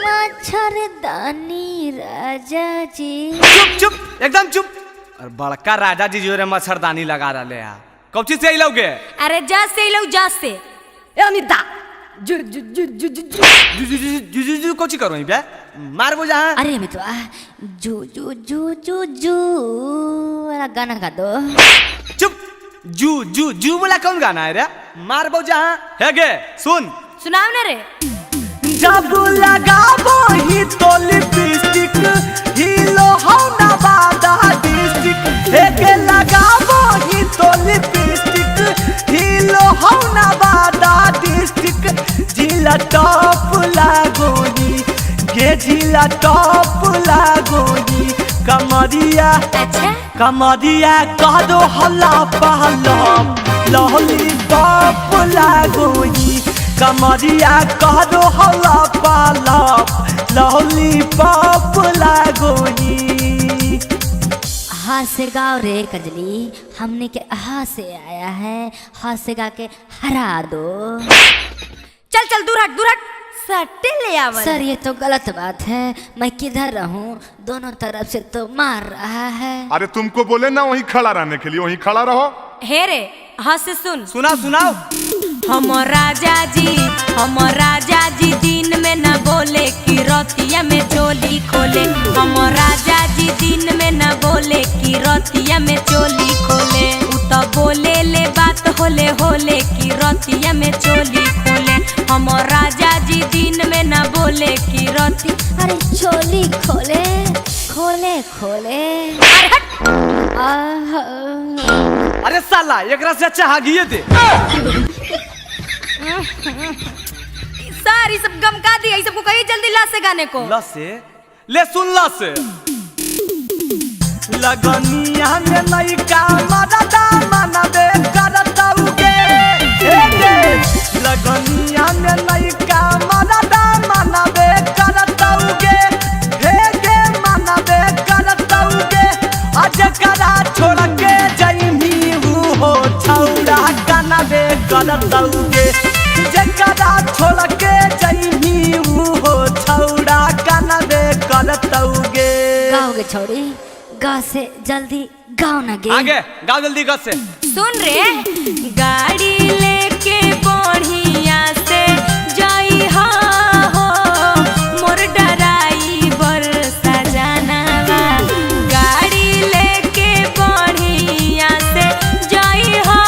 Speaker 3: मच्छरदानी राजा जी।
Speaker 13: चुप चुप एकदम चुप। और बड़का राजा जी जो रे मच्छरदानी लगा रहे हैं, कौची से अइलौगे?
Speaker 6: अरे जा से अइलौ, जा से।
Speaker 5: ए अमिता, जु जु जु जु जु
Speaker 13: जु जु जु जु जु कौची करो बे, मारबो जहां।
Speaker 3: अरे अमितवा, जू जू जू जू जू वाला गाना गा दो।
Speaker 13: चुप, जू जू जू वाला कौन गाना है रे, मारबो जहां। हे गे सुन,
Speaker 6: सुनाओ ना रे।
Speaker 7: जब लगाबो ही तो लिपस्टिक हिलो हो नवादा डिस्ट्रिक्ट। हे लगाबो ही तो लिपस्टिक हिलो हो नवादा डिस्ट्रिक्ट। जिला टॉप लागोनी गे, जिला टॉप लागोनी। कमरिया
Speaker 6: अच्छा
Speaker 7: कमरिया कह दो हल्ला पहला लहली टॉप लागोनी। कमरिया कह दो हल्ला पाला लहली पॉप लागोनी।
Speaker 3: हा से गाओ रे कजली, हमने के हा से आया है, हा से गा के हरा दो।
Speaker 6: चल चल दूर हट, दूर हट, सट्टे ले आवल।
Speaker 3: सर ये तो गलत बात है, मैं किधर रहूं, दोनों तरफ से तो मार रहा है।
Speaker 10: अरे तुमको बोले ना वहीं खड़ा रहने के लिए, वहीं खड़ा रहो।
Speaker 6: हे रे हाँ से सुन,
Speaker 13: सुना सुनाओ।
Speaker 6: हम राजा जी, हम राजा जी दिन में न बोले कि रतिया में चोली खोले। हम राजा जी दिन में न बोले कि रतिया में चोली खोले। उ तो बोले ले बात होले होले कि रतिया में चोली खोले। हम राजा जी दिन में न बोले कि रति,
Speaker 3: अरे चोली खोले खोले खोले।
Speaker 13: अरे साला एकरा से अच्छा हागिए दे।
Speaker 6: सारी सब गम का दिया, सबको कही जल्दी ला से गाने को।
Speaker 13: ला से ले सुन, ला से
Speaker 7: लगनिया में नैका मरदा मनबे करतौ गे। लगनिया में नैका मरदा मनबे करतौ गे। हे गे मनबे करतौ गे। आज करा छोड़ के जइमी हो छौड़ा कनबे करतौ गे। जकरा छोड़ के जइमी हो छौड़ा कनबे करतौ गे।
Speaker 3: गाओगे छौड़ी, गा से जल्दी गाओ ना गे।
Speaker 13: आगे गाओ जल्दी गा से।
Speaker 6: सुन रे, गाड़ी लेके बढ़िया से जाई हो मोर डराइवर सजनवा। गाड़ी लेके बढ़िया से जाई हो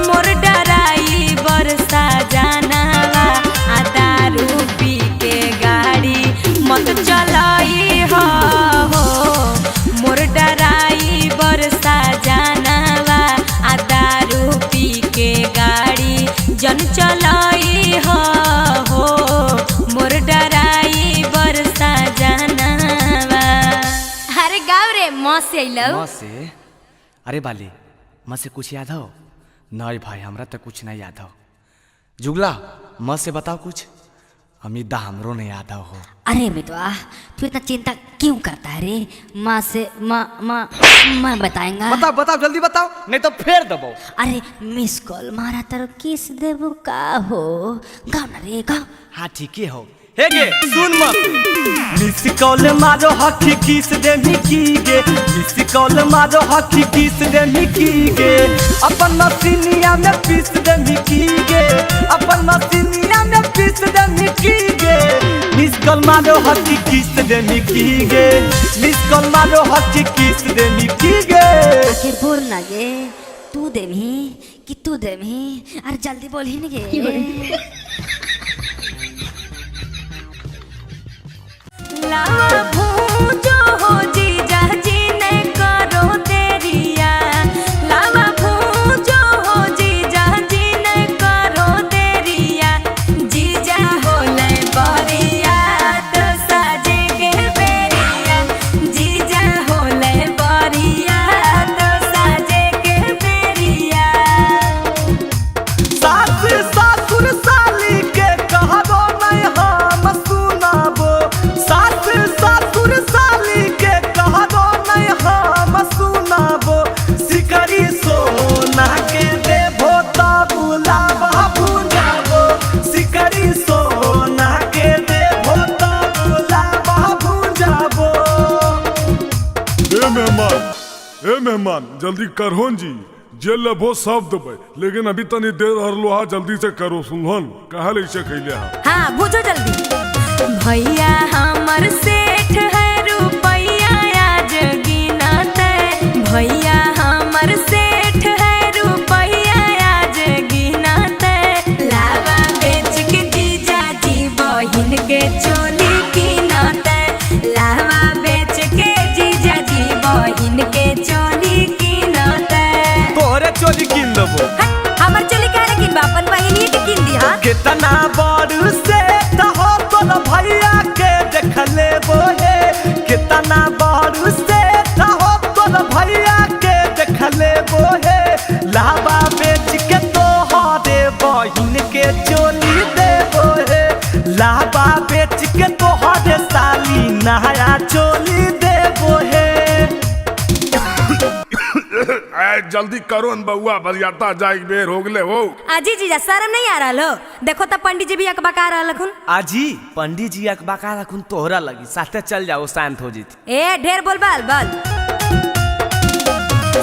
Speaker 6: मोर डराइवर सजनवा। आ दारू पी के गाड़ी मत चलाई हो मोर डराइवर सजनवा। आ दारू पी के गाड़ी जन चलाई हो मोर डराइवर सजनवा। अरे गाँव रे माँ से अइलौ।
Speaker 13: माँ से? अरे बाली माँ से कुछ याद हो? नहीं भाई हमरा तो कुछ नहीं याद हो। जुगला माँ से बताओ कुछ। अमित दा हमरो नहीं याद हो।
Speaker 3: अरे मितवा तू इतना चिंता क्यों करता है रे? माँ से माँ माँ माँ बताएंगा।
Speaker 13: बताओ बताओ जल्दी बताओ नहीं तो फेर दबो।
Speaker 3: अरे मिस कॉल मारा तर किस देबू का हो? गाओ ना रे गाओ।
Speaker 13: हाँ ठीक ही हो। हे गे सुन मत।
Speaker 7: मिस कॉल मारो हकी किस दे मिकी गे। मिस कॉल मारो हकी किस दे मिकी गे। अपन मसीनिया में पीस दे मिकी गे। अपन मसीनिया में पीस दे मिकी गे। मिस कॉल मारो हकी किस दे मिकी गे। मिस कॉल मारो हकी किस दे मिकी गे।
Speaker 3: आखिर बोल ना गे, तू देमी कि तू देमी? अरे जल्दी बोल ही नहीं गे।
Speaker 6: ला
Speaker 1: जान जल्दी करहोन जी, जे लेबो सब देबै, लेकिन अभी तनी देर हरलो हा, जल्दी से करो सुनहन कहा ले से खैले हा।
Speaker 6: हाँ बुझो जल्दी। भैया हमर सेठ है रुपैया आज गिनते, भैया हमर सेठ है रुपैया आज गिनते, लावा बेच के जीजा जी बहिन के चोली गिनते, लावा बेच के जीजा जी बहिन के चोली गिनते।
Speaker 7: तोहरे चोली किन देबो।
Speaker 6: हमर चोली काहे किनबा, अपन बहिनिए के किन दिहा।
Speaker 7: कितना बड़ सेठ हो तोर भैया के देख लेबो हे, कितना बड़ सेठ हो तोर भैया के देख लेबो हे, लावा बेच के तोहरे बहिन के चोली देबो हे, लावा बेच के तोहरे साली नया चोली देबो हे।
Speaker 1: जल्दी करो न बउआ, बरियाता जाए बेर हो गले हो।
Speaker 6: आजी जीजा शर्म नहीं आ रहा हो? देखो तब पंडित जी भी अकबका रहल हखुन।
Speaker 7: आजी पंडित जी अकबका रखुन तोहरा लगी, साथे चल जाओ शांत हो जीत।
Speaker 6: ए ढेर बोल बाल बाल।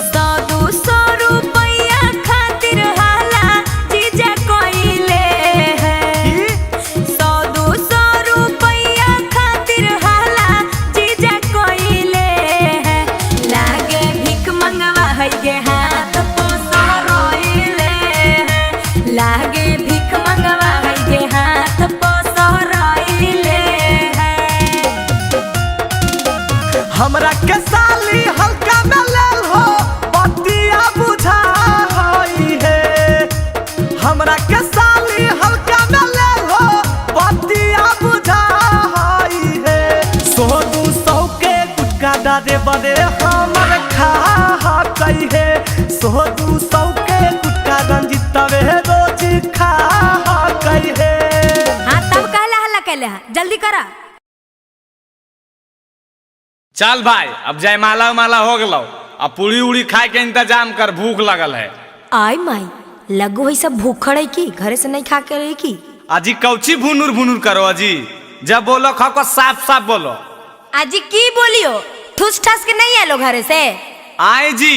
Speaker 6: 100-200 रुपैया खातिर हाला जीजा कोइले है, 100-200 रुपैया खातिर हाला जीजा कोइले है, लागे भीख मंगवा है गे हाथ पोसो रोइले है, लागे भीख मंगवा है गे हाथ पोसो रोइले है।
Speaker 7: हमरा के साली हल्का में लेल हो पतिया बुझा हई हे, हमरा के साली हल्का में लेल हो पतिया बुझा हई हे, 100-200 के गुटका डारे बड़े हमर खा हकई हे, 100-200 के गुटका रंजितवे रोज खा हकई हे।
Speaker 6: हाँ तब कहला हल्ला कैले हा, जल्दी करा।
Speaker 2: चल भाई अब जयमाला उमाला हो गलो, अब पूरी उड़ी खाए के इंतजाम कर, भूख लगल है।
Speaker 6: आई माई लगो है सब भूखड़ है की घरे से नहीं खा के रही की।
Speaker 2: अजी कौची भुनुर भुनुर करो अजी, जब बोलो खाओ को साफ साफ बोलो।
Speaker 6: अजी की बोलियो, ठूस ठास के नहीं आलो घरे से?
Speaker 2: आए जी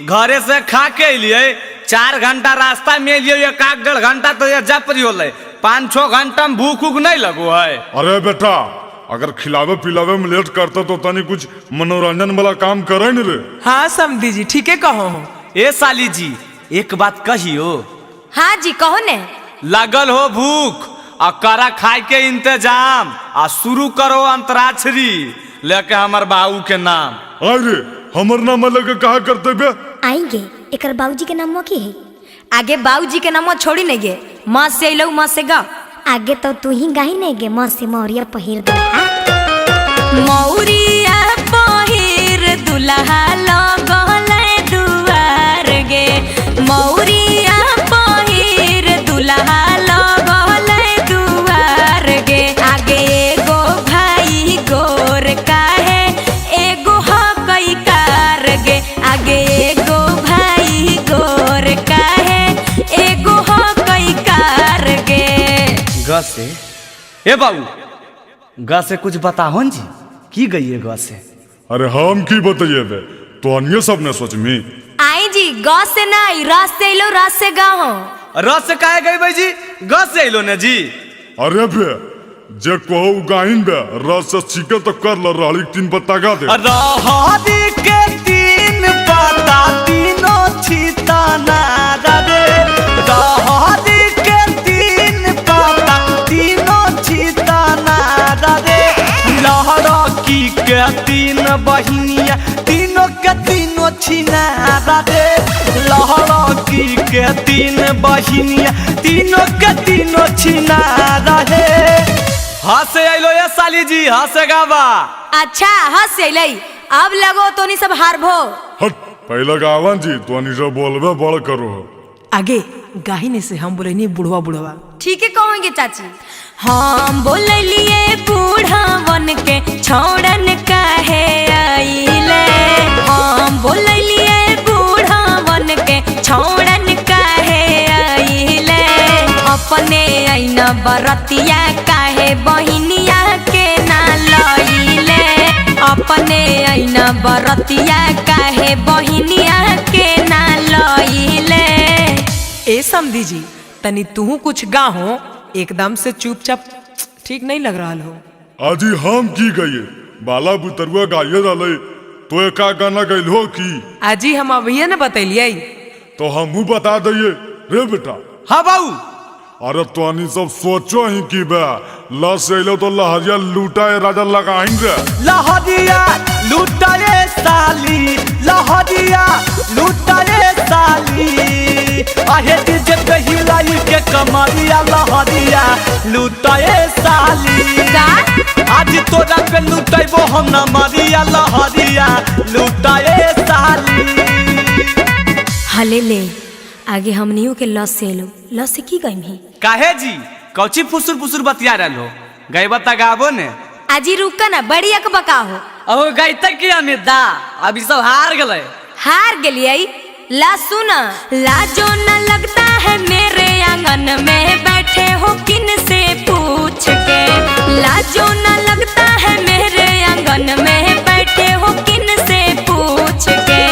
Speaker 2: घरे से खा के लिए 4 घंटा रास्ता में लिए, 1-1.5 घंटा तो ये जपरी होले, 5-6 घंटा में भूख उख नहीं लगो है।
Speaker 1: अरे बेटा अगर खिलावे पिलावे में लेट करता तो तनी कुछ मनोरंजन वाला काम करे न रे।
Speaker 9: हाँ समधी जी ठीक है कहो।
Speaker 7: ए साली जी एक बात कहियो।
Speaker 6: हाँ जी कहो ने।
Speaker 2: लगल हो भूख आ करा खाए के इंतजाम, आ शुरू करो अंतराक्षरी लेके हमर बाबू के नाम।
Speaker 1: अरे हमर नाम लेके कहा करते बे?
Speaker 3: आएंगे एकर बाबूजी के नाम की है?
Speaker 6: आगे बाबूजी के नाम छोड़ी नहीं गे, माँ से अइलौ माँ से गा।
Speaker 3: आगे तो तू ही गाही नहीं गे, माँ से मौरिया पहिर दुल्हा,
Speaker 6: मौरिया पहिर दुल्हा लगल दुआर गे, मौरिया पहिर दुल्हा लगल दुआर गे, आगे एगो भाई गोर काहे एगो हकई कार गे, आगे एगो भाई गोर काहे एगो हकई कार गे।
Speaker 7: ग से ए बाबू ग से कुछ बताहो जी, की गई है ग से?
Speaker 1: अरे हम की बताइए बे, तो अन्य सब ने सोच में।
Speaker 6: आई जी ग से नहीं र से अइलो, र से गाहो।
Speaker 2: र से काहे गई भाई जी, ग से अइलो ने जी।
Speaker 1: अरे बे जे कहो गाहिन बे, र से सीखे तो कर ल, रहली 3 पत्ता गा दे।
Speaker 7: रहरी के 3 पत्ता तीनों छिताना रे, रहरी के 3 पत्ता तीनों छिताना रे, लहरकी के 3 बहिनिया तीनों के तीनों छिना रे, लहरकी के 3 बहिनिया तीनों के तीनों छिना रे।
Speaker 2: हंसे अइलो ये साली जी, हंसे गावा।
Speaker 6: अच्छा हंसे अइलै, अब लगो तो नहीं सब हारभो।
Speaker 1: हट पहले गावन जी तो नहीं सब बोलबे बड़ करो।
Speaker 9: आगे गाहिने से हम बोले नहीं बुढ़वा बुढ़वा।
Speaker 6: ठीक है कहोगे चाची। हम बोललिए बूढ़वन के छोड़न काहे आइले, हम बोललिए बूढ़वन के छोड़न काहे आइले, अपने ऐना बरतिया काहे बहिनिया के ना लइले, अपने ऐना बरतिया काहे बहिनिया के ना लइले।
Speaker 9: ए समधी जी तनी तू कुछ गाहो, एकदम से चुपचाप ठीक नहीं लग रहा हो।
Speaker 1: आजी हम की गए बाला बुतरुआ गाये रहले तो एका गाना गइल हो की?
Speaker 9: आजी हम अभी न बतैलिए।
Speaker 1: तो हमहू बता दिए रे बेटा।
Speaker 7: हाँ बाऊ।
Speaker 1: अरे तो सब सोचो ही की बे लस अलो तो लहरिया लूटा राजा लगाएंगे।
Speaker 7: लहरिया लूटा साली, लहरिया लूटा साली, आहे डीजे पे हिलाई के कमरिया लहरिया लूटा साली। आज तोरा पे लूटेबो हम न मरिया लहरिया लूटा साली।
Speaker 6: हले ले आगे हमनियों के लस से लो, लस से की गई ही?
Speaker 7: काहे जी कौची फुसुर फुसुर बतिया रहलो? गईबा त गाबो ने।
Speaker 6: आजी रुका ना, बड़ी अकबका हो।
Speaker 5: ओ गईता की अमिता अभी सब हार गए।
Speaker 6: हार गेलिए ला सुना। लाजो न लगता है मेरे आंगन में बैठे हो किन से पूछ के, लाजो न लगता है मेरे आंगन में बैठे हो किन से पूछ के।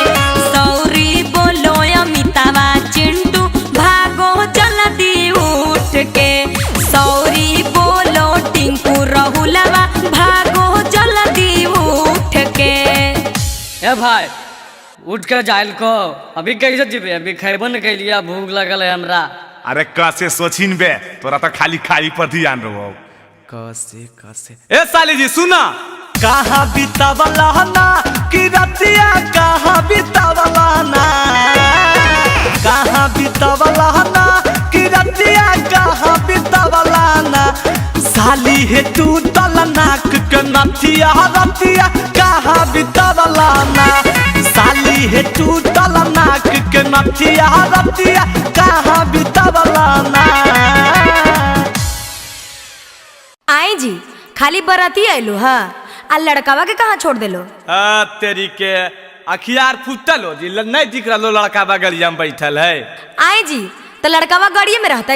Speaker 6: सौरी बोलो अमितावा चिंटू भागो जल्दी उठ के, सौरी बोलो टिंकू रहुलवा भागो जल्दी उठ के।
Speaker 5: ए भाई उठ के जाइल को अभी कैसे जीबे? अभी खैबो न कैलिया, भूख लगल है हमरा।
Speaker 10: अरे कैसे सोचिन बे, तोरा तो खाली खाई पर ध्यान रहो।
Speaker 7: कैसे कैसे ए साली जी सुना, कहाँ बितावला ना कि रतिया, कहाँ बितावला ना, कहाँ बितावला ना कि रतिया, कहाँ बितावला ना, साली हे तू तल नाक के नथिया रतिया, कहाँ बितावला ना, साली हे तू तल नाक के नथिया रतिया, कहाँ बितावला ना।
Speaker 6: आई जी खाली बराती आइलो हा, आ लड़कावा के कहाँ छोड़ देलो?
Speaker 7: आ तेरी के अखियार फुटल हो जी, नहीं दिख रहा लड़का गलिया में बैठल है।
Speaker 6: आई जी तो लड़कावा गाड़िए में रहता,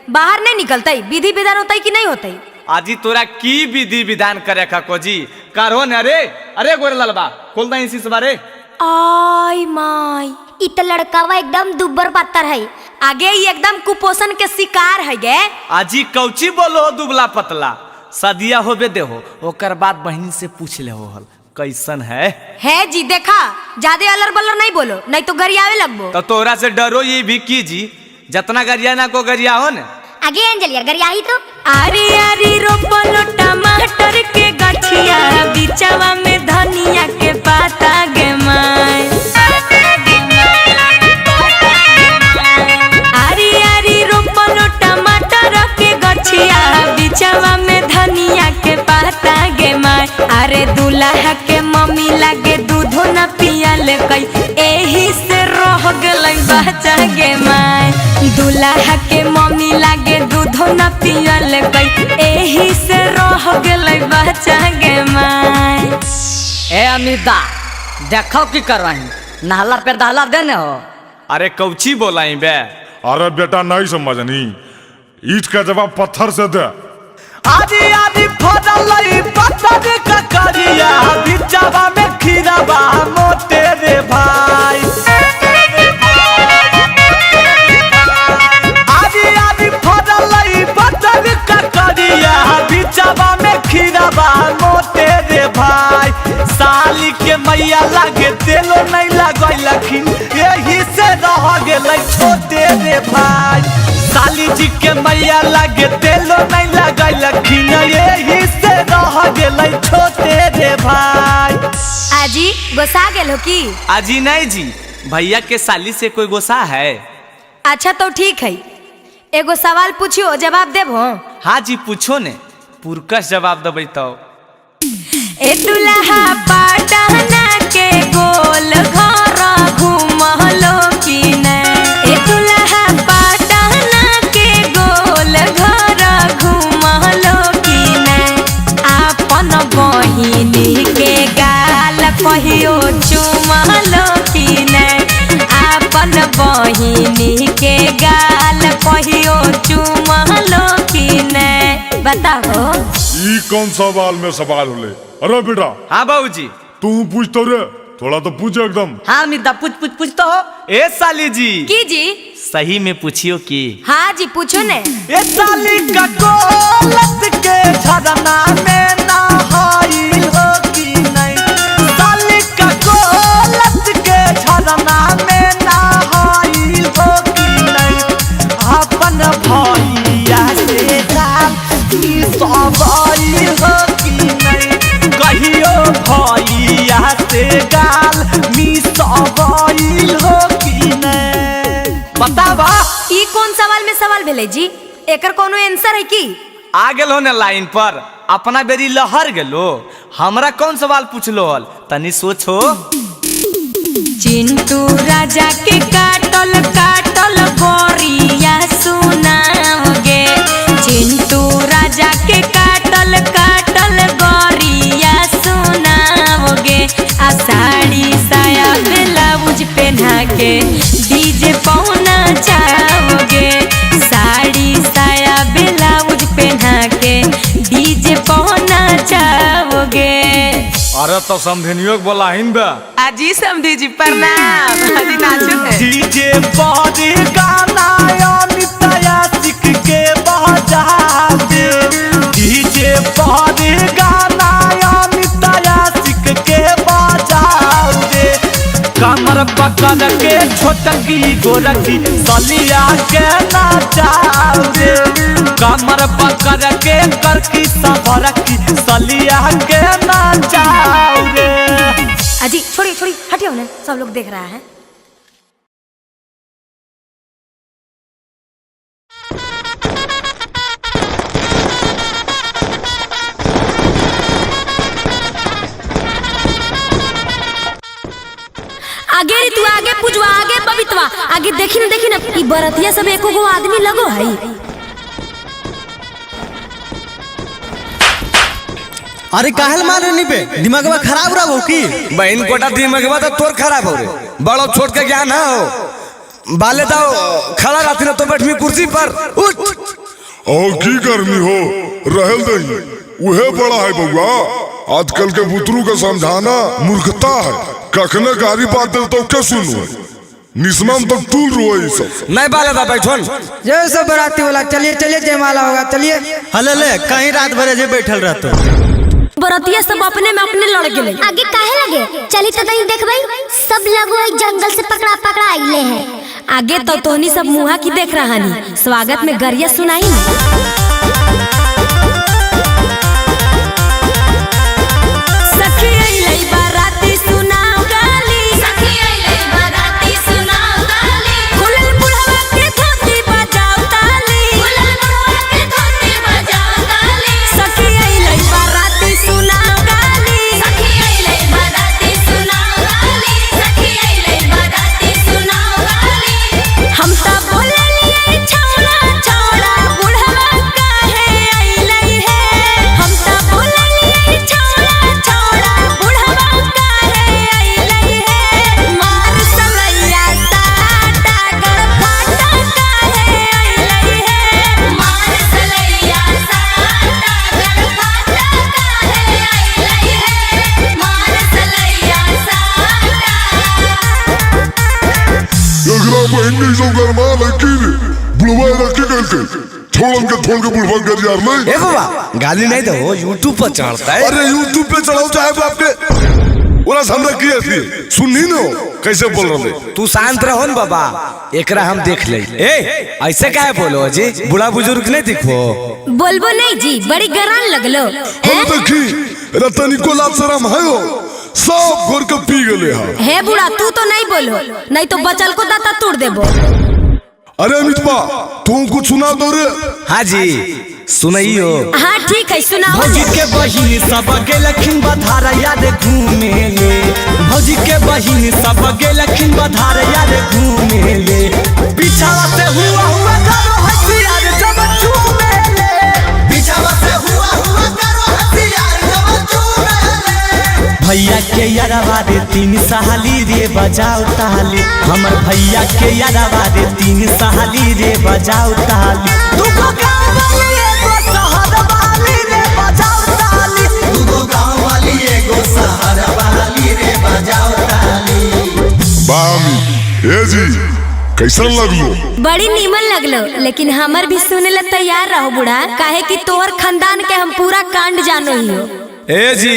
Speaker 6: बाहर नहीं निकलता, विधि विधान होता कि नहीं होता?
Speaker 7: आजी तोरा की विधि विधान करे का को जी करो न। अरे अरे गोरे ललबा खोल दे इसी बारे।
Speaker 6: आई माई इ त लड़कावा एकदम दुब्बर पातर है, आगे ही एकदम कुपोषण के शिकार है गे।
Speaker 7: आजी कौची बोलो दुबला पतला, सदिया होबे देहो ओकर बाद बहन से पूछ ले हो हल कैसन है
Speaker 6: जी। देखा ज्यादा अलर बलर नहीं बोलो, नहीं तो गरियावे लगबो।
Speaker 7: तो तोरा से डरो ये भी की जी, जतना गरिया ना को गरिया हो ने।
Speaker 6: आगे अंजलिया गरिया ही तो। आरी आरी रोपलो टमाटर के गठिया, बिचवा में धनिया के पाता गे माय। आरी आरी रोपलो टमाटर के गठिया, बिचवा में धनिया के पाता गे माय। अरे दूल्हा के मम्मी लागे दूधो न पियल कई, एही से रह गेलै बच्चा गे माय। दूल्हा के मम्मी लागे दूधो न पियल कई, एही से रह गेलै बच्चा गे माय।
Speaker 5: ए अमिता देखो की कर रही, नहला पे दहला देने हो।
Speaker 7: अरे कौची बोलाई बे?
Speaker 1: अरे बेटा नहीं समझनी, ईट का जवाब पत्थर से दे।
Speaker 7: आदि आदि फदलई पत्थर का करिया, बिचवा में खीराबा मोटे रे भाई। आदि आदि फदलई पत्थर का करिया, बिचवा में खीराबा मोटे रे भाई। साली के मैया लागे तेलो नहीं लगैलखिन, यही से रह गेलै छोटे रे भाई। साली जी के मैया लागे तेलो नहीं लगैलखिन, यही से रह गेलै छोटे रे भाई।
Speaker 6: आजी गोसा गेल हो की?
Speaker 7: आजी नहीं जी, भैया के साली से कोई गोसा है।
Speaker 6: अच्छा तो ठीक है, एगो सवाल पूछियो जवाब देबो?
Speaker 7: हाँ जी पूछो ने, पुरकस जवाब देबै तो।
Speaker 6: ए दुल्हा पटना के गोल घर घूमलो की नै, ए दुल्हा पटना के गोल घर घूमलो की नै, आपन बहिनी के गाल कहियो चुमलो की नै, आपन बहिनी के गाल कहियो चुमलो की नै। बताओ
Speaker 1: ई कौन सवाल में सवाल होले? अरे बेटा।
Speaker 7: हाँ बाबूजी।
Speaker 1: तू पूछ तो रे, थोड़ा तो पूछ एकदम।
Speaker 7: हाँ मिता पूछ पूछ पूछ तो हो। ए साली जी।
Speaker 6: की जी?
Speaker 7: सही में पूछियो की?
Speaker 6: हाँ जी पूछो ने।
Speaker 7: ए साली का कोलत के झरना में नहाइल हो की नहीं? साली का कोलत के झरना में नहाइल हो की नहीं? अपन भैया से गाल मिसवाइल हो की नहीं? कहियो भैया से गाल मिसवाइल हो की नहीं? बतावा।
Speaker 6: ई कौन सवाल में सवाल भेले जी? एकर कोनो आंसर है की?
Speaker 7: आ गेलो ने लाइन पर, अपना बेरी लहर गेलो। हमरा कौन सवाल पूछलो हल, तनी सोचो।
Speaker 6: चिंटू राजा के काटल काटल गोरिया सुनाओगे, चिंटू राजा के काटल काटल गोरिया सुनाओगे, आ साड़ी साया ब्लाउज पहना के डीजे पहुना चाहोगे, साड़ी साया ब्लाउज पहना के डीजे पहुना चाहोगे।
Speaker 2: अरे तो समधिनियों के बोला हिन बे।
Speaker 9: अजी समधी जी प्रणाम। अजी नाचो है।
Speaker 7: डीजे पर गाना अमिताया सिख के बजा दे, डीजे पर गाना अमिताया सिख के बजा दे, कमर पकड़ के छोटकी गोरकी सलिया के नाचा दे, कमर पकड़ के करकी सबरकी सलिया के नाचा दे।
Speaker 6: अजी छोड़िए छोड़िए हटियो ना, सब लोग देख रहा है। आगे रे तू आगे पुजवा, आगे बबितवा, आगे देखी ना देखी ना ई बरतिया सब एको गो आदमी लगो है।
Speaker 8: अरे काहल मारनी पे दिमागवा खराब रहो की?
Speaker 2: बहन कोटा दिमागवा तो तोर खराब हो रे, बड़ो छोट के ज्ञान ना हो। बाले दाओ खड़ा रहती ना तो बैठमी कुर्सी पर उठ।
Speaker 1: और की गर्मी हो रहल दही, उहे बड़ा है बउआ। आजकल के बुतरू का समझाना मूर्खता है। कखने गारी बात दे तो क्या सुनो, निस्माम तक टूल रोए सब।
Speaker 2: नहीं बाले दा बैठन।
Speaker 14: ये सब बराती वाला चलिए चलिए जयमाला होगा चलिए।
Speaker 8: हले ले कहीं रात भर जे बैठल रहतो।
Speaker 6: बरतिया सब अपने में अपने लड़ गेले।
Speaker 3: आगे काहे लगे? चली तो नहीं देखबई, सब लगो एक जंगल से पकड़ा पकड़ा आइले हैं।
Speaker 6: आगे तो तोहनी सब मुहा की देख रहा नी, स्वागत में गरिया सुनाई ना। सखी अइलै बाराती सुनाओ गाली, सखी अइलै बाराती सुनाओ गाली, खुलल बुढ़वा के धोती बजाओ ताली, खुलल बुढ़वा के धोती बजाओ ताली, सखी अइलै बाराती सुनाओ गाली, सखी अइलै बाराती सुनाओ गाली, सखी अइलै बाराती सुनाओ गाली। हम त बोललियै छौड़ा छौड़ा बुढ़वा काहे अइलै हे, हम त बोललियै छौड़ा छौड़ा बुढ़वा काहे अइलै हे, मार सलैया साटा गरफाटा काहे अइलै हे, मार सलैया साटा गरफाटा काहे अइलै हे, मार सलैया साटा।
Speaker 1: एकरा बहन नहीं सब गरमा लड़की रे बुढ़वा रखी गल के छोड़न के छोड़ के बुढ़वा कर यार नहीं।
Speaker 2: ए बाबा गाली नहीं दो, यूट्यूब पर चढ़ता है।
Speaker 1: अरे यूट्यूब पे चढ़ाओ चाहे बाप के, ओरा हमरा की थी सुननी न कैसे बोल रहे।
Speaker 2: तू शांत रहो न बाबा, एकरा हम देख ले। ए ऐसे काहे बोलो जी, बूढ़ा बुजुर्ग नहीं दिखो।
Speaker 6: बोलबो नहीं जी, बड़ी गरान लगलो।
Speaker 1: हम देखी रतनी को लाज शरम है हो, सब घोर के पी गेले हा।
Speaker 6: हे बूढ़ा तू तो नहीं बोलो, नहीं तो बचल को दाता तोड़ देबो।
Speaker 1: अरे अमितबा तू कुछ सुना दो रे।
Speaker 2: हाँ जी सुनाइयो।
Speaker 6: हाँ ठीक है सुनाओ।
Speaker 7: भौजी के बहिन सब गेलखिन बधार यार घूमे ले, भौजी के बहिन सब गेलखिन बधार यार घूमे ले, पीछावा से हुआ हुआ करो हसियार जब चूमे ले, पीछावा से हुआ हुआ करो हसियार जब चूमे ले। भैया के यारवा रे तीन सहाली रे बजाओ ताली, हमर भैया के यारवा रे तीन सहाली रे बजाओ ताली, दुगो गाँव वाली एगो शहर वाली रे बजाओ ताली, दुगो गाँव वाली
Speaker 1: ए जी कैसन लगलो?
Speaker 6: बड़ी नीमन लगलो, लेकिन हमर भी सुने ला तैयार रहो बूढ़ा, काहे कि तोहर खानदान के हम पूरा कांड जानो ही हो।
Speaker 2: ए जी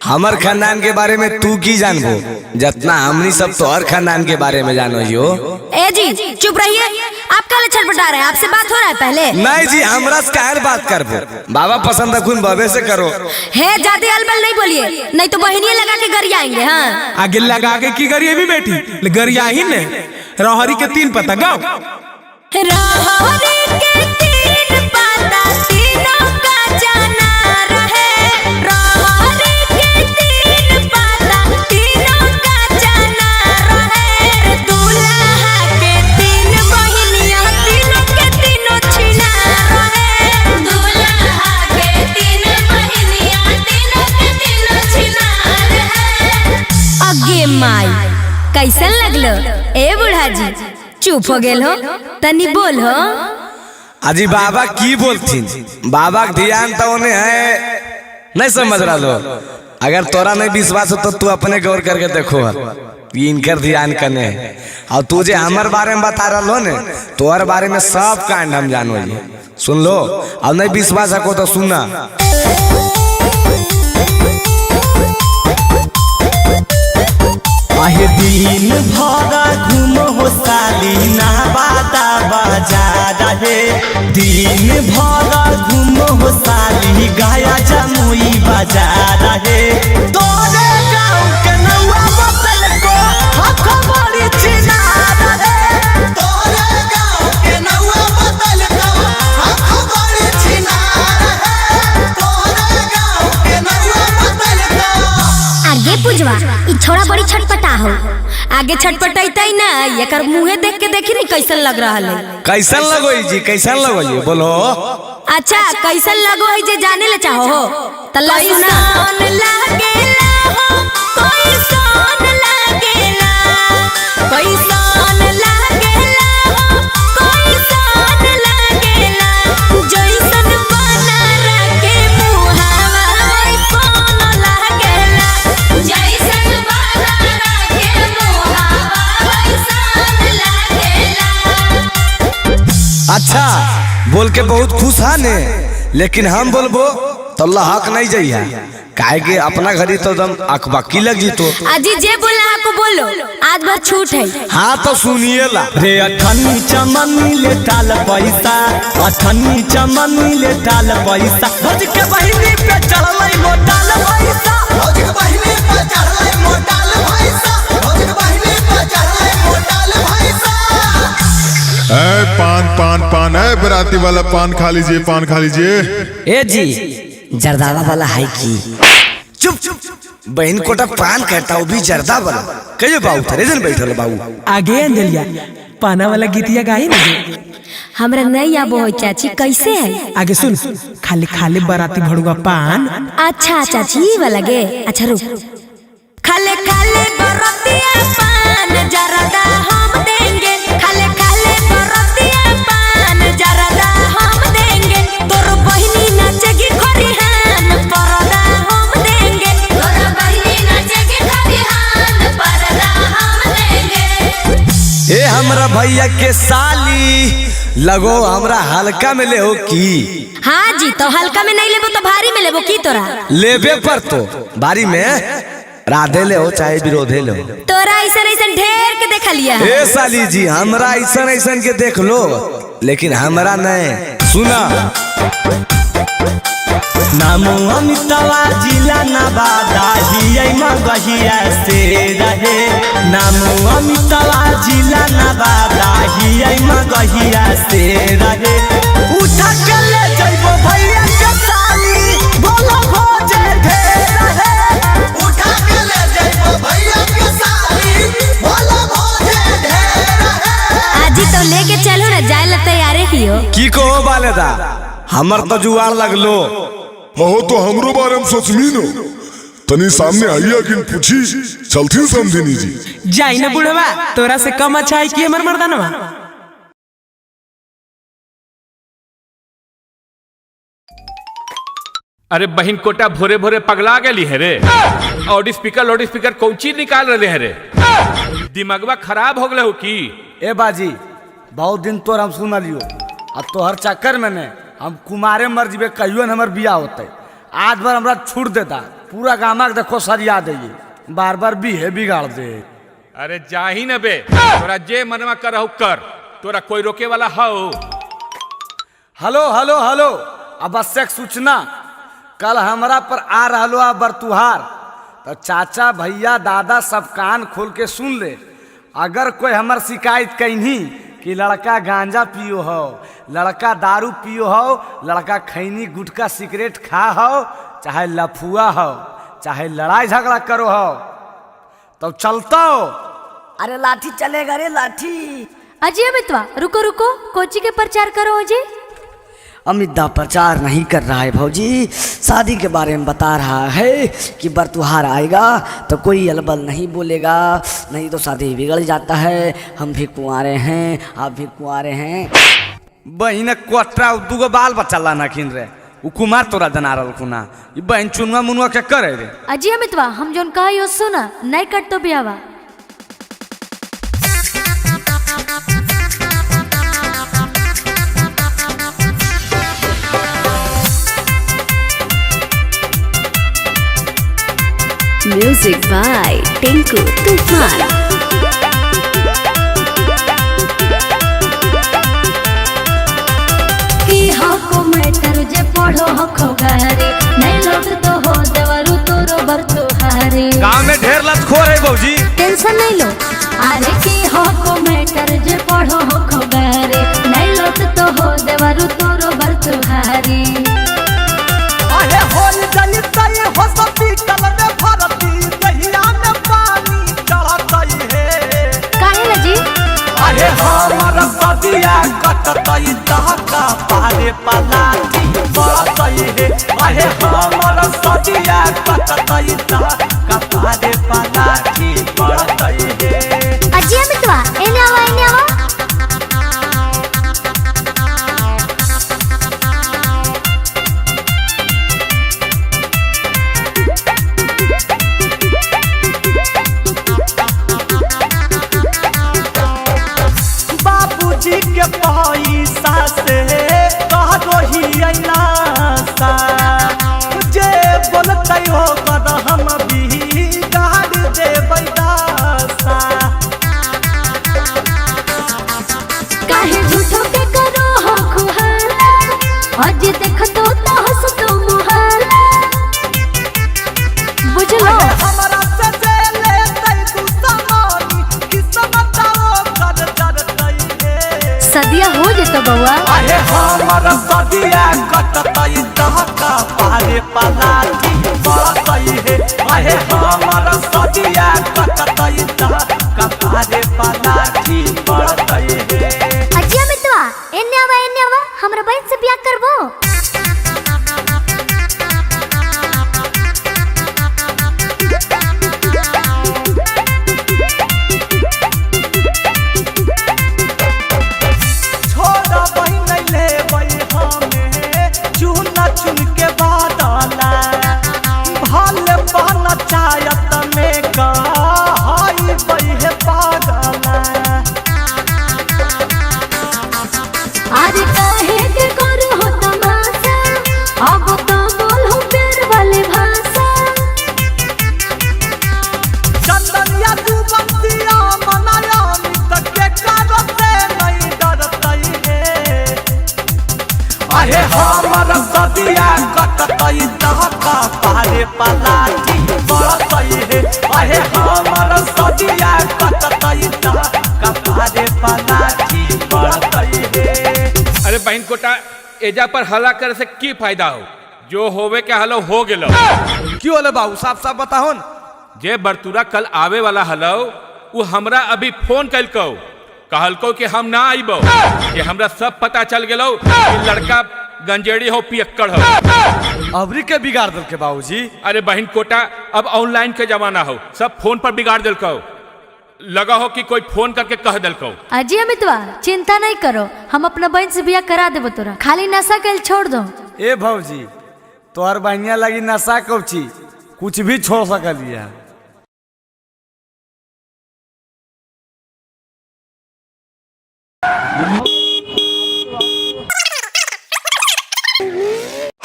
Speaker 2: हमर खानदान के बारे में तू की जानबो, जितना हमनी सब तोहर खानदान के बारे में जानो ही हो।
Speaker 6: ए जी चुप रहिए, आप काले छटपटा रहे हैं, आपसे बात हो रहा है पहले?
Speaker 2: नहीं जी हमरा से काहे बात करबो, बाबा पसंद अखुन बाबे से करो।
Speaker 6: हे ज्यादा अलबल नहीं बोलिए, नहीं तो बहनिया लगा के गरिया आएंगे। हाँ
Speaker 15: आगे लगा के की गरिया भी बेटी गरिया ही ने। रहरी के 3 पत्ता गाओ।
Speaker 6: रहरी के 3 पत्ता तीनों का जाना रहे, रहरी के 3 पत्ता तीनों का जाना रहे, दूल्हा के 3 बहिनिया तीनों के तीनों छिना रहे, दूल्हा के 3 बहिनिया तीनों के तीनों छिना रहे। अगे माई कैसन लगलो ए बूढ़ा जी? चुप हो गेल हो, तनी बोल हो।
Speaker 2: अजी बाबा की बोलथिन, बाबा के ध्यान तो उन्हें है नहीं समझ रहा लो। अगर तोरा नहीं विश्वास हो तो तू अपने गौर करके देखो इनकर ध्यान कने है। और तू जे हमारे बारे में बता रहा लो ने, तोहर बारे में सब कांड हम जानो जी। सुन लो, अब नहीं विश्वास हो तो सुनना।
Speaker 7: आहे दिन भरा घूम हो साली नवादा बाजार हे, दिन भरा घूम हो साली गाया जमुई बाजार हे, तोरे गाँव के नौआ बतल को हक बड़ी छिनार हे, तोरे गाँव के नौआ बतल को हक बड़ी छिनार हे, तोरे गाँव के नौआ बतल को।
Speaker 6: आगे पुजवा ई छोड़ा बड़ी छटपटा हो, आगे छटपटाइतै ना एकर मुंहे देख के देखी नहीं कैसन लग रहा है।
Speaker 2: कैसन लगो जी, कैसन लगो जी बोलो?
Speaker 6: अच्छा कैसन लगो है जे जाने ले चाहो हो तल्ला सुना। लागेला हो कैसन लागेला, कैसन लागेला हो कैसन लागेला, जैसन बना के मुहावा वैसन लागेला, जैसन बना के मुहावा वैसन लागेला।
Speaker 2: अच्छा बोल के बहुत खुश है ने, लेकिन हम बोलबो तो हक नहीं जाइए, काहे के अपना घरी तो एकदम अकबकी लग जीतो।
Speaker 6: अजी जे बोलना आपको बोलो, आज भर छूट है।
Speaker 2: हाँ तो सुनिए ला
Speaker 7: रे। अठन्नी चमनी ले टाल पैसा, अठन्नी चमनी ले टाल पैसा, भौज के बहिनी पे चढ़लै मोटाल पैसा, भौज के बहिनी पे चढ़लै मोटाल पैसा, भौज के बहिनी पे चढ़लै मोटाल पैसा।
Speaker 16: ए पान पान पान, ए बराती वाला पान खा लीजिए, पान खा लीजिए।
Speaker 5: ए जी जर्दावा वाला है की?
Speaker 2: चुप चुप, बहन कोटा पान कहता वो भी जर्दा वाला। कहियो बाबू थरे जन बैठल बाबू।
Speaker 15: आगे अंजलिया पाना वाला गीतिया गाई ना।
Speaker 6: हमरा नहीं आबो है चाची, कैसे है?
Speaker 15: आगे सुन, खाली खाली बराती भड़ुआ पान।
Speaker 6: अच्छा चाची वाला गे, अच्छा रुक। खाले खाले बरातिया पान जर्दा हम देंगे, खाले खाले बरातिया पान जर्दा हम देंगे, तोर बहिनी नाचेगी खरिहान परदा हम देंगे, तोर बहिनी नाचेगी खरिहान परदा हम देंगे।
Speaker 2: ए हमरा भैया के साली लगो हमरा हल्का में ले हो की?
Speaker 6: हाँ जी तो हल्का में नहीं लेबो तो भारी में लेबो की? तोरा
Speaker 2: लेबे पर तो भारी में राधे ले हो चाहे विरोधे ले हो।
Speaker 6: तोरा ऐसा ऐसा ढेर के देख लिया।
Speaker 2: ए साली जी हमरा ऐसा ऐसा के देख लो, लेकिन हमरा नहीं सुना।
Speaker 7: नामो अमितावा जिला नवादा हियै मगहिया से रहे, नामो अमितावा जिला नवादा हियै मगहिया से रहे, उठा के ले जइबो भैया के साली बोलो भोजे ढेर रहे, उठा के ले जइबो भैया के साली बोलो भोजे ढेर रहे।
Speaker 6: आजी तो लेके चलो ना, जाए ला तैयार ही हो
Speaker 2: की कहो बालेदा, हमर तो जुआर लगलो।
Speaker 1: हो तो हमरो बारे में सोचमी नो, तनी सामने आइया किन पूछी चलती समझिनी जी।
Speaker 15: जाई ना बुढ़वा, तोरा से कम अच्छा है कि हमर मर्दानवा।
Speaker 4: अरे बहन कोटा भोरे भोरे पगला गई है रे। लाउड स्पीकर कौन चीज निकाल रहे है रे। दिमागवा खराब हो गए हो की?
Speaker 2: ए बाजी, बहुत दिन तोर हम सुन लियो, अब तोहर चक्कर में ने हम कुमारे मर जीबे, कहियो न हमर बियाह होते। आज बार हमरा छूट देता, पूरा गामा के देखो सरिया दे, बार बार बीहे बिगाड़ दे।
Speaker 4: अरे जाही न बे, तोरा जे मनवा करहु कर, तोरा कोई रोके वाला हो?
Speaker 2: हेलो हेलो हेलो, आवश्यक सूचना, कल हमरा पर आ रहलो आ बरतुहार, तो चाचा भैया दादा सब कान खोल के सुन ले। अगर कोई हमर शिकायत कहीं कि लड़का गांजा पियो हो, लड़का दारू पियो हो, लड़का खैनी गुटखा सिगरेट खा हो, चाहे लफुआ हो, चाहे लड़ाई झगड़ा करो हो, तब तो चलता हो।
Speaker 5: अरे लाठी चलेगा रे लाठी।
Speaker 6: अजय मितवा रुको रुको, कोची के प्रचार करो अजय।
Speaker 5: अमित दा प्रचार नहीं कर रहा है भौजी, शादी के बारे में बता रहा है कि बरतुहार आएगा तो कोई अलबल नहीं बोलेगा, नहीं तो शादी बिगड़ जाता है। हम भी कुंवारे हैं, आप भी कुंवारे हैं।
Speaker 2: बहिन कोटरा दूगो बाल बच्चा लाना खिन रे, उ कुमार तोरा जना रहलखुना, ई बहिन चुनुआ मुनुआ के करे रे।
Speaker 6: अजय अमितवा हम जोन कहियो सुना, नहीं कट तो बियावा।
Speaker 3: म्यूजिक बाय टिंकू तूफान।
Speaker 6: की हको मैटर जे पढ़ो हको गारे, नहीं लोट तो हो देवरु तोरो बर तुहारे।
Speaker 2: गांव में ढेर लतखोर है भौजी,
Speaker 6: टेंशन नहीं लो। अरे की हको मैटर जे पढ़ो हको गारे, नहीं लोट तो हो देवरु तोरो बर तुहारे।
Speaker 7: अरे होल जई तई हो सब कल में भरती, दहिया में पानी चढ़तई हे।
Speaker 6: काहे ला जी?
Speaker 7: अरे हमर सदिया कटतई दहका पारे पलाटी बरतई हे। अरे हमर सदिया कटतई दहका पारे पलाटी बरतई हे।
Speaker 6: अजय मितवा एने आवा एने आवा।
Speaker 7: बाबूजी के पैसा से कहो ही अनासा, जे बोलतै हो कर हम भी गाड़ देबै दासा।
Speaker 6: काहे झूठो के करो हो खुहाला, आज देखतो तो हंसतो मुहाला। बुझलो
Speaker 7: हमरा से जे लेतै तू समानी, किस्मत ओकर जरतै हे।
Speaker 6: सदिया हो जेतो बउआ।
Speaker 7: अरे हमर सदिया कटतै दहका पारे पलाटी बरतै हे। अरे हमर सदिया कटतै दहका पारे पलाटी बरतै हे।
Speaker 6: अजय मितवा एने आवा एने आवा, हमरा बहन से बियाह करबो।
Speaker 7: छोड़ा बहिन लेबै हमे चुन चुन के बादला, भल पंचायत में कहई बहे पागला।
Speaker 6: आज काहे के करो हो तमाशा, अब तो बोलो प्यार वाली भाषा।
Speaker 7: चंदनिया तू बंसिया मनाया मित के कारो से नहीं डरतई हे। अरे हमर सदिया कटतई दहका पारे पलाटी बरतई हे। अरे हमर सदिया कटतई दहका पारे पलाटी बरतई हे।
Speaker 4: अरे बहन कोटा, एजा पर हल्ला करे से की फायदा हो? जो होवे के हलो हो गेलो।
Speaker 2: क्यों होले बाबू, साफ साफ बताहो न।
Speaker 4: जे बरतुरा कल आवे वाला हलो, उ हमरा अभी फोन कलकौ, कहलकौ कि हम ना आइबो, कि हमरा सब पता चल गेलो कि लड़का गंजेड़ी हो पियक्कड़ हो।
Speaker 2: अबरी के बिगाड़ दल के बाबूजी।
Speaker 4: अरे बहन कोटा, अब ऑनलाइन के जमाना हो, सब फोन पर बिगाड़ दिलकौ। लगा हो कि कोई फोन करके कह दिलकौ।
Speaker 6: अजय अमितवा चिंता नहीं करो, हम अपना बहन से बियाह करा देबो तोरा, खाली नशा के छोड़ दो।
Speaker 2: ए भौजी, तोहर बहनिया लगी नशा कौची, कुछ भी छोड़ सकलिया।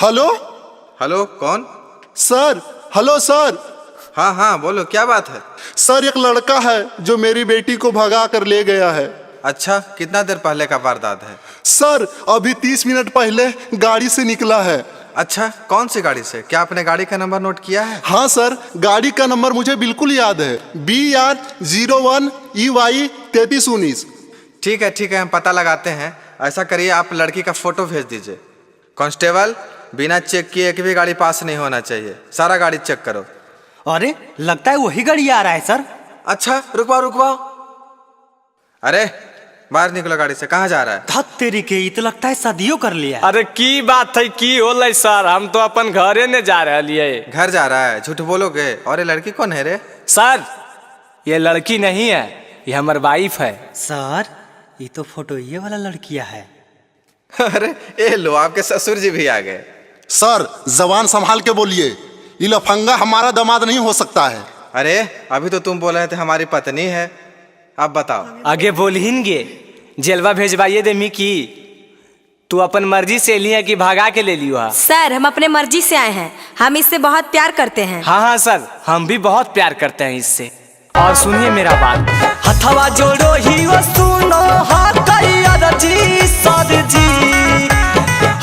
Speaker 11: हेलो।
Speaker 12: हेलो, कौन?
Speaker 11: सर, हेलो सर।
Speaker 12: हाँ हाँ बोलो, क्या बात है?
Speaker 11: सर एक लड़का है जो मेरी बेटी को भगा कर ले गया है।
Speaker 12: अच्छा, कितना देर पहले का वारदात है?
Speaker 11: सर अभी 30 मिनट पहले गाड़ी से निकला है।
Speaker 12: अच्छा, कौन सी गाड़ी से? क्या आपने गाड़ी का नंबर नोट किया है?
Speaker 11: हाँ सर, गाड़ी का नंबर मुझे बिल्कुल याद है, BR 01 EY 3319।
Speaker 12: ठीक है ठीक है, हम पता लगाते हैं। ऐसा करिए, आप लड़की का फोटो भेज दीजिए। कांस्टेबल, बिना चेक किए एक भी गाड़ी पास नहीं होना चाहिए, सारा गाड़ी चेक करो।
Speaker 7: अरे लगता है वही गाड़ी आ रहा है सर।
Speaker 12: अच्छा रुकवाओ रुकवाओ। अरे बाहर निकलो गाड़ी से, कहाँ जा रहा है?
Speaker 7: धत तेरी के, ये तो लगता है शादियों कर लिया।
Speaker 13: अरे की बात है, की होलै सर, हम तो अपन घरे ने जा रहे।
Speaker 12: घर जा रहा है? झूठ बोलोगे। और ये लड़की कौन है रे?
Speaker 13: सर ये लड़की नहीं है, ये हमार वाइफ है।
Speaker 7: सर ये तो फोटो ये वाला लड़किया है।
Speaker 12: अरे ये लो, आपके ससुर जी भी आ गए।
Speaker 11: सर जबान संभाल के बोलिए, ये लफंगा हमारा दामाद नहीं हो सकता है।
Speaker 12: अरे अभी तो तुम बोल रहे थे हमारी पत्नी है, अब बताओ।
Speaker 13: आगे बोलहिनगे, जेलवा भेजवाइए दे मिकी, तू अपन मर्जी से लिया कि भागा के ले लियो?
Speaker 6: सर हम अपने मर्जी से आए हैं, हम इससे बहुत प्यार करते हैं।
Speaker 13: हाँ हाँ सर, हम भी बहुत प्यार करते हैं इससे। और सुनिए मेरा बात,
Speaker 7: हथवा जोड़ो ही वो सुनो जी सर जी,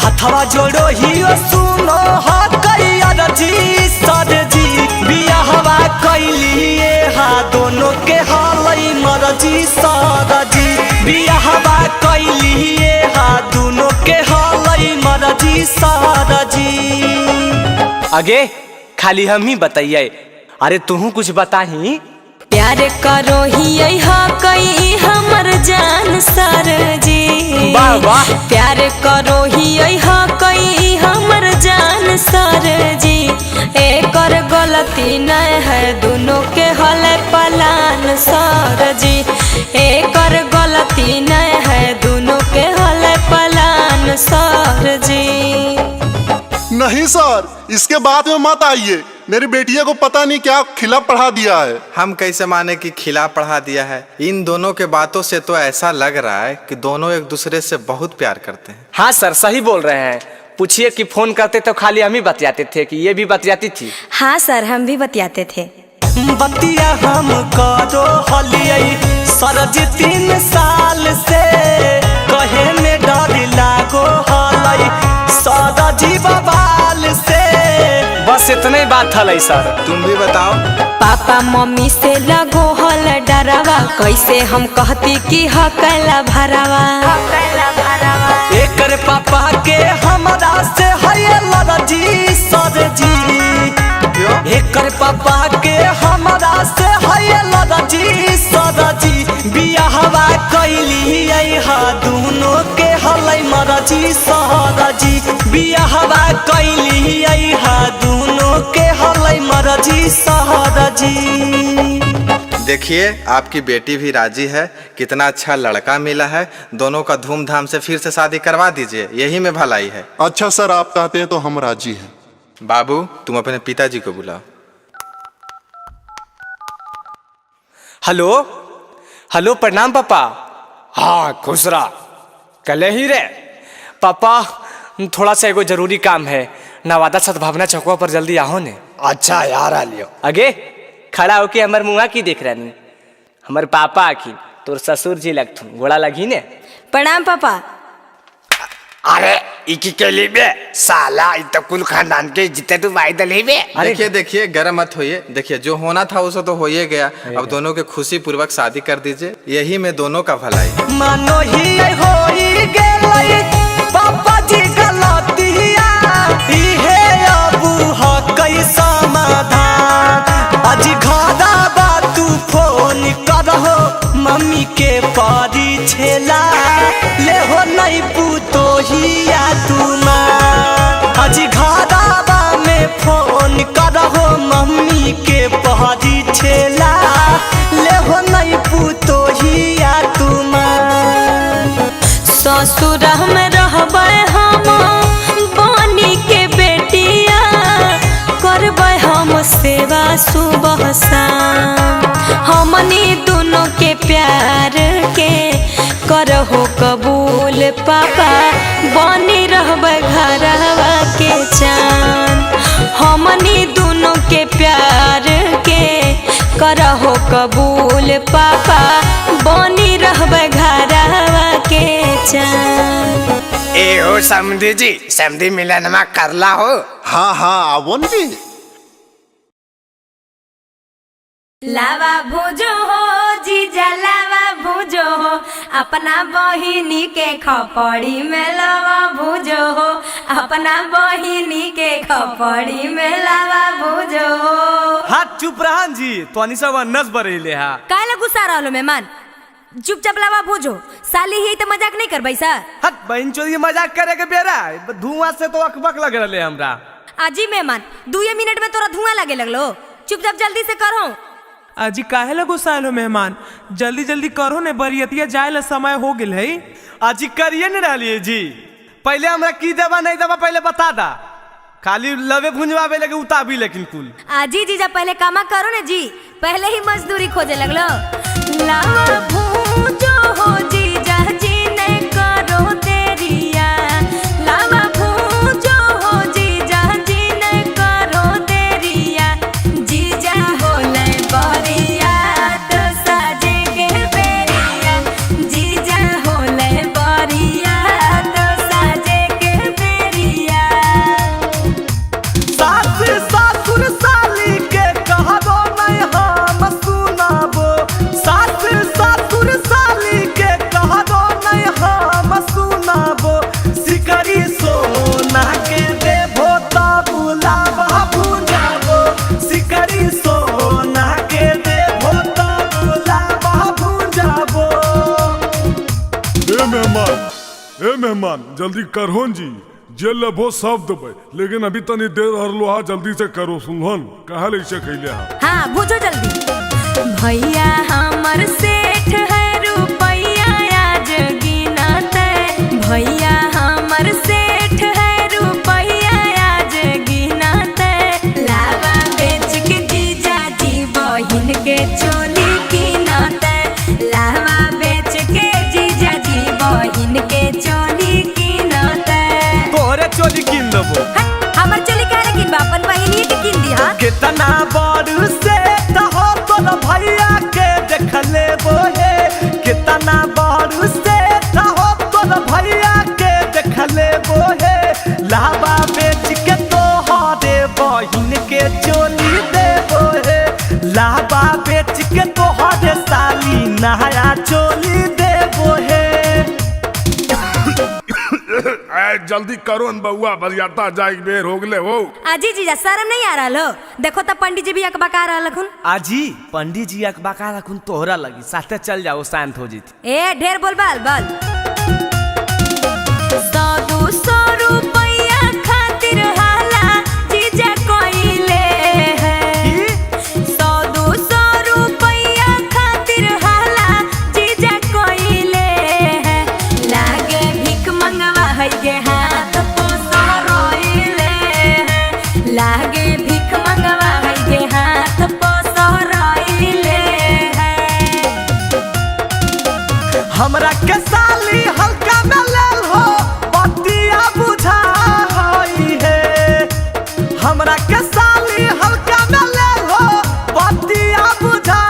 Speaker 7: हथवा जोड़ो ही वो सुनो जी सर जी, बियाहवा कैलिए हा दोनों के हालई मरजी सर जी, बियाहवा कैलिए हा दोनों के हालई मरजी सर जी।
Speaker 13: आगे खाली हम ही बताइए, अरे तुहू कुछ बताही।
Speaker 6: प्यार करो ही कई हमर जान सर जी,
Speaker 13: वाह वाह।
Speaker 6: प्यार करो ही कई हमर जान सर जी, एकर गलती नहीं है दोनों के हल पलान सर जी, एकर गलती नहीं है दोनों के हल पलान सर जी।
Speaker 11: नहीं सर, इसके बाद में मत आइए, मेरी बेटिया को पता नहीं क्या खिला पढ़ा दिया है।
Speaker 12: हम कैसे माने कि खिला पढ़ा दिया है? इन दोनों के बातों से तो ऐसा लग रहा है कि दोनों एक दूसरे से बहुत प्यार करते हैं।
Speaker 13: हाँ सर सही बोल रहे हैं। पूछिए कि फोन करते तो खाली हम ही बतियाते थे कि ये भी बतियाती थी?
Speaker 6: हाँ सर, हम भी बतियाते थे।
Speaker 7: बतिया हम करो हलियै सर जी 3 साल से, कहे में डर लागो हलै सर जी बबाल से।
Speaker 13: बस इतने बात हलै सर।
Speaker 12: तुम भी बताओ।
Speaker 6: पापा मम्मी से लगो हल डरावा, कैसे हम कहती कि हकला भरावा।
Speaker 7: एकर पापा के हमरा से है लड़जी सर जी, एकर पापा के हमरा से है लड़जी सर जी, बियाहवा कैलियै हा दोनों के हलै मरजी सर जी, बियाहवा कैलियै हा दोनों के हलै मरजी सर जी।
Speaker 12: देखिए आपकी बेटी भी राजी है, कितना अच्छा लड़का मिला है, दोनों का धूमधाम से फिर से शादी करवा दीजिए, यही में भलाई है।
Speaker 11: अच्छा सर, आप कहते हैं तो हम राजी हैं।
Speaker 12: बाबू तुम अपने पिताजी को बुलाओ।
Speaker 13: हेलो हेलो, प्रणाम पापा। हाँ खुश रहा। कल ही रे पापा, थोड़ा सा एगो जरूरी काम है, नवादा सद्भावना चौकवा पर जल्दी आओ ने।
Speaker 2: अच्छा यार आ लियो।
Speaker 13: आगे खड़ा होके हमर मुआ की देख रही, हमर पापा आखिन तोर ससुर जी लगथुन, गोड़ा लगी ने।
Speaker 6: प्रणाम पापा।
Speaker 2: अरे इकी के लिए साला इ तो कुल खानदान के जितने तू भाई दले बे।
Speaker 12: देखिए देखिए, गरम मत होइए, देखिए जो होना था उसे तो हो ही गया, अब दोनों के खुशी पूर्वक शादी कर दीजिए, यही में दोनों का भलाई।
Speaker 7: मानो ही होई गेलै पापा जी गलतिया, इहे अबू हकै समाधान, आज घरा बा तू फोन करहो मम्मी के परी छेला, ले हो नहीं पुतोहिया तुमा, आज घरा बा में फोन करहो मम्मी के परी छेला, ले हो नहीं पुतोहिया तुमा।
Speaker 6: ससुर में रहबै हम बनी के बेटिया, करबै हम सेवा सुबह शाम, हमनी दोनों के प्यार के करहो कबूल पापा, बनी रहबै घरवा के चान। हमनी दोनों के प्यार के करहो कबूल पापा, बनी रहबै घरवा के चान।
Speaker 17: ए हो समधी जी, समधी मिलनमा करला हो।
Speaker 11: हाँ हाँ आवो जी।
Speaker 6: लावा भूजो हो जीजा, लावा भूजो हो, अपना बहिनी के खपड़ी में लावा भूजो हो, अपना बहिनी के खपड़ी में लावा भूजो हो।
Speaker 7: हाथ चुप रहन जी, तोनी सब अन्नस बरेले हा।
Speaker 6: काहे ला गुस्सा रहलो मेहमान? चुपचाप लावा भूजो, साली ही तो मजाक नहीं करबै सर।
Speaker 7: हट बहन चोरी मजाक करे के बेरा, धुआं से तो अकबक लग रहले हमरा।
Speaker 6: आजी मेहमान, 2 मिनट में तोरा धुआं लगे लगलो, चुपचाप जल्दी से करो।
Speaker 15: अजी काहे ला गुस्साइल हो मेहमान? जल्दी जल्दी करो ने, बरियतिया जाए ला समय हो गेल है।
Speaker 7: अजी करिए ने रहलिए जी, पहले हमरा की देवा नहीं देवा पहले बता दा, खाली लवे भुंजवावे लगे उताबी लेकिन कुल।
Speaker 6: आजी जीजा पहले कामा करो ने जी, पहले ही मजदूरी खोजे लगलो। लावा भूजो हो जीजा जी ने करो देरिया, लावा भूजो हो जीजा जी ने करो देरिया, जीजा होले बरिया तो साजे के बेरिया, जीजा होले बरिया तो साजे के बेरिया।
Speaker 7: सास ससुर साली के कहबो नहीं हम सुनाबो, सास ससुर साली के कहबो नहीं हम सुनाबो, सिकरी सोना के देबो तब लावा भुंजाबो, सिकरी सोना के देबो तब लावा भुंजाबो।
Speaker 1: ए मेहमान, ए मेहमान जल्दी करहोन जी, जे लेबो सब देबै, लेकिन अभी तनी देर हरलो हा, जल्दी से करो सुनहन काहे लैसे खैले हा।
Speaker 6: हाँ भूजो जल्दी। भैया हमर सेठ है रुपैया आज गिनते, भैया हमर सेठ है रुपैया आज गिनते, लावा बेच के जीजा जी बहिन के चोली गिनते, लावा बेच के जीजा जी बहिन के चोली गिनते।
Speaker 7: तोहरे चोली किन देबो?
Speaker 6: हमर चोली काहे किनबा, अपन बहिनी के किन दिहा।
Speaker 7: कितना बड़ सेठ हो तोर भैया के देख लेबो हे, कितना बड़ सेठ हो तोर भैया के देख लेबो हे, लावा बेच के तोहरे बहिन के चोली देबो हे, लावा बेच के तोहरे साली नया चोली देबो हे।
Speaker 1: ए जल्दी करो न बउआ, बरियाता जाए के बेर हो गेले हो।
Speaker 6: आजी जीजा शर्म नहीं आ रहा हो? देखो तो पंडित जी भी अकबका रहलखुन।
Speaker 7: आजी पंडित जी अकबका रखुन तोहरा लगी, साथे चल जाओ शांत हो जीत।
Speaker 6: ए ढेर बोल बाल बाल। 100-200 रुपैया खातिर हाला जीजा कोइले है, 100-200 रुपैया खातिर हाला जीजा कोइले है, लागे भीख मंगवा है के हाथ पोसो रोइले है, लागे भीख मंगवा है के हाथ पोसो रोइले है।
Speaker 7: हमरा के साली हल्का में लेल हो पतिया बुझा हई है, हमरा के साली हल्का में लेल हो पतिया बुझा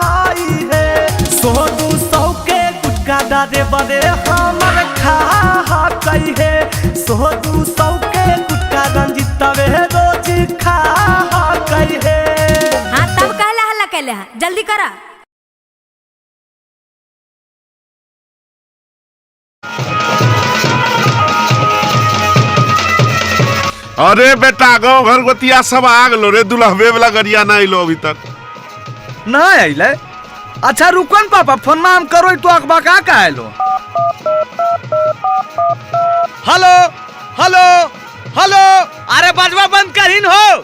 Speaker 7: हई है, 100-200 के गुटका डारे बड़े हमर खा हकई है, 100-200 के गुटका रंजितवे रोज खा हकई है।
Speaker 6: हाँ तब कहला हल्ला कैले हा, जल्दी करा।
Speaker 18: अरे बेटा गाँव घर गोतिया सब आ गलो रे, दुल्हबे वाला गरिया ना अइलो अभी तक।
Speaker 7: ना अइले? अच्छा रुकन पापा, फोन में हम करो तो अकबका का आइलो। हेलो हेलो हेलो, अरे बजवा बंद करीन हो।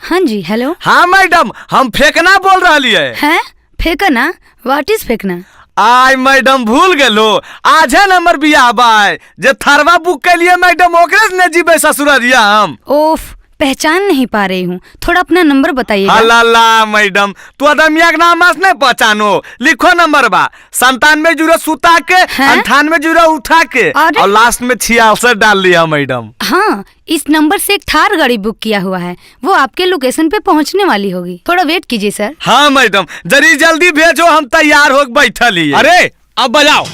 Speaker 3: हाँ जी हेलो।
Speaker 7: हाँ मैडम, हम फेंकना बोल रही है।
Speaker 3: हैं फेंकना? What is फेंकना?
Speaker 7: आय मैडम भूल गेलो, आज है नंबर बियाह बाय, जे थरवा बुक के लिए मैडम ओकरे से ने जीबे ससुररिया हम।
Speaker 3: ओफ पहचान नहीं पा रही हूँ, थोड़ा अपना नंबर बताइएगा।
Speaker 2: अल्लाह मैडम, तू आदमिया के नाम नहीं पहचानो। लिखो नंबर बा 97 सुता के 98 उठा के और लास्ट में 66 डाल लिया मैडम।
Speaker 3: हाँ, इस नंबर से एक थार गाड़ी बुक किया हुआ है, वो आपके लोकेशन पे पहुँचने वाली होगी, थोड़ा वेट कीजिए सर।
Speaker 2: हाँ मैडम, जरी जल्दी भेजो, हम तैयार हो बैठल ही। अरे अब बजाओ।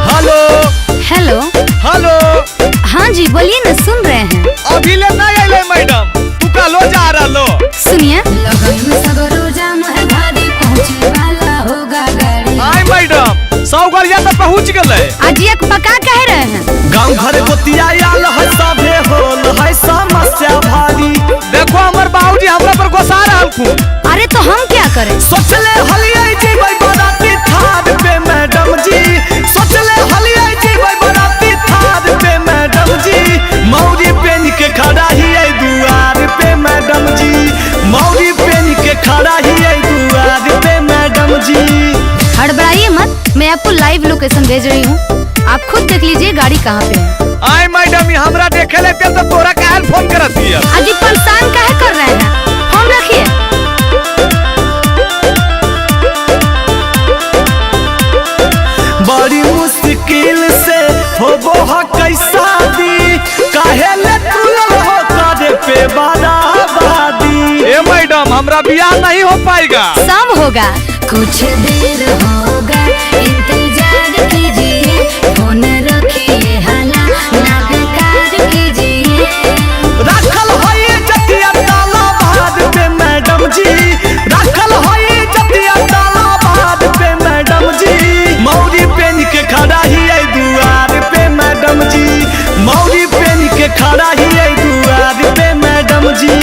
Speaker 2: हेलो
Speaker 3: हेलो
Speaker 2: हेलो,
Speaker 3: हाँ जी बोलिए ना, सुन रहे हैं।
Speaker 2: अभी ले नहीं आइले मैडम, तू कलो जा रहा लो।
Speaker 3: सुनिए,
Speaker 2: आई मैडम 100 गाड़िया तो पहुँच गए।
Speaker 3: अजिया पका कह रहे हैं।
Speaker 7: गाँव घर गोतिया आयल है सभे होल है समस्या भारी।
Speaker 2: देखो हमर बाबूजी हमरा पर गुस्सा रहल।
Speaker 3: अरे तो हम क्या करें?
Speaker 7: सोचले हलियै जीबै बराती थार पे मैडम जी, सोचले हलियै जीबै बराती थार पे मैडम जी, मौरी पेन के खड़ा हियै दुआर पे मैडम जी, मौरी पेन के खड़ा हियै दुआर पे मैडम जी।
Speaker 3: हड़बड़ाइए मत, मैं आपको लाइव लोकेशन भेज रही हूँ, आप खुद देख लीजिए गाड़ी कहाँ पे है।
Speaker 2: आय मैडम, ये हमरा देखे लेते तो तोरा काहे फोन करत हिय?
Speaker 3: अजी परेशान काहे कर रहे हैं, फोन रखिए।
Speaker 7: बड़ी मुश्किल से होबो ह कैसा दी, काहे ले तुलल हो करे पे बराबरी।
Speaker 2: ए मैडम, हमरा बियाह नहीं हो पाएगा।
Speaker 3: सब होगा, कुछ देर होगा, इंतजार कीजिए, फोन रखिए हला ना बेकार कीजिए।
Speaker 7: राखल है जतिया ताला बाद पे मैडम जी, राखल है जतिया ताला बाद पे मैडम जी, मौरी पेन के खड़ा ही आई दुआर पे मैडम जी, मौरी पेन के खड़ा ही आई दुआर पे मैडम जी।